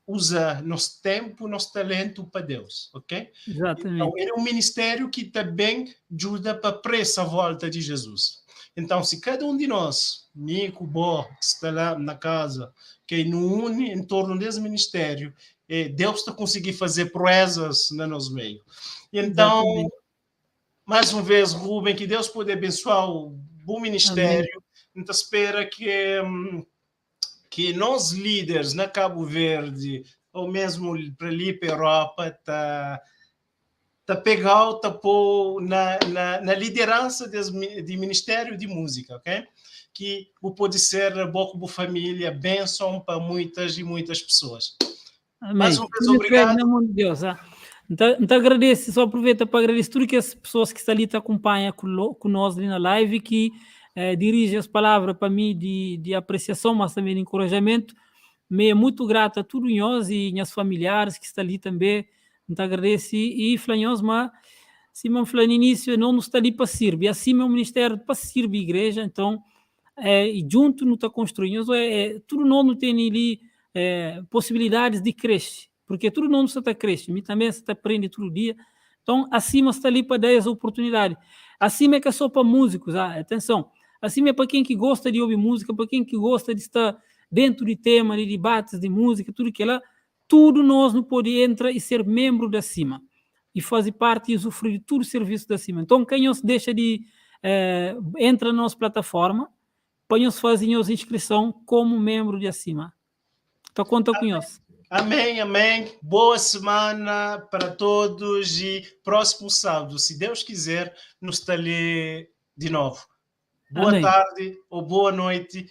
usa nosso tempo, nosso talento para Deus, ok? Exatamente. Então, ele é um ministério que também ajuda para pressa a volta de Jesus. Então, se cada um de nós, Nico, Bó, que está lá na casa, que nos une em torno desse ministério, eh, Deus está conseguindo fazer proezas no nosso meio. Então, Exatamente. mais uma vez, Rubem, que Deus pode abençoar o bom ministério. Então, espera que que nós líderes na Cabo Verde ou mesmo para ali para a Europa tá tá pegar tá pôr na, na, na liderança des, de Ministério de Música, ok? Que pode ser bom como família, bênção para muitas e muitas pessoas. Amém. Mais uma vez, obrigado. Em nome de Deus. Ah. Então, então agradeço, só aproveita para agradecer tudo que as pessoas que estão ali te acompanham com nós ali na live, que eh, dirigem as palavras para mim de, de apreciação, mas também de encorajamento. Mi é mutu gratu a tudu nhos i nhas familiaris ki sta li tanbê. N ta agradese i fla nhos ma, sima N fla na inísiu, nos nu sta li pa sirbi. Asima é un ministériu pa sirbi igreja, nton, i djuntu nu ta konstrui. Nhos odja, tudu nos nu tene li posibilidadis di krese, purke tudu nos nu sta ta krese. Mi tanbê N sta ta prende tudu dia. Nton, Asima sta li pa da es oportunidadi. Asima é ka sô pa múzikus, atenson, Asima é pa ken ki gosta di obi múzika, pa ken ki gosta di sta dentu di tema, di dibatis, di múzika, tudu kela, tudu nos nu pode entra i ser menbru di Asima i faze parti i usufrui di tudu servisu di Asima. Nton ka nhos dexa di entra na nos plataforma pa nhos faze nhos inskrison komu menbru di Asima. Ta konta ku nhos. Amém, amém. Boa semana para todos e próximo sábado, se Deus quiser, nos está ali de novo. Boa Amém. tarde ou boa noite,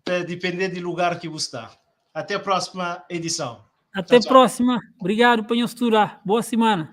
a depender do lugar que você está. Até a próxima edição. Até a próxima. Obrigado por nos estudar. Boa semana.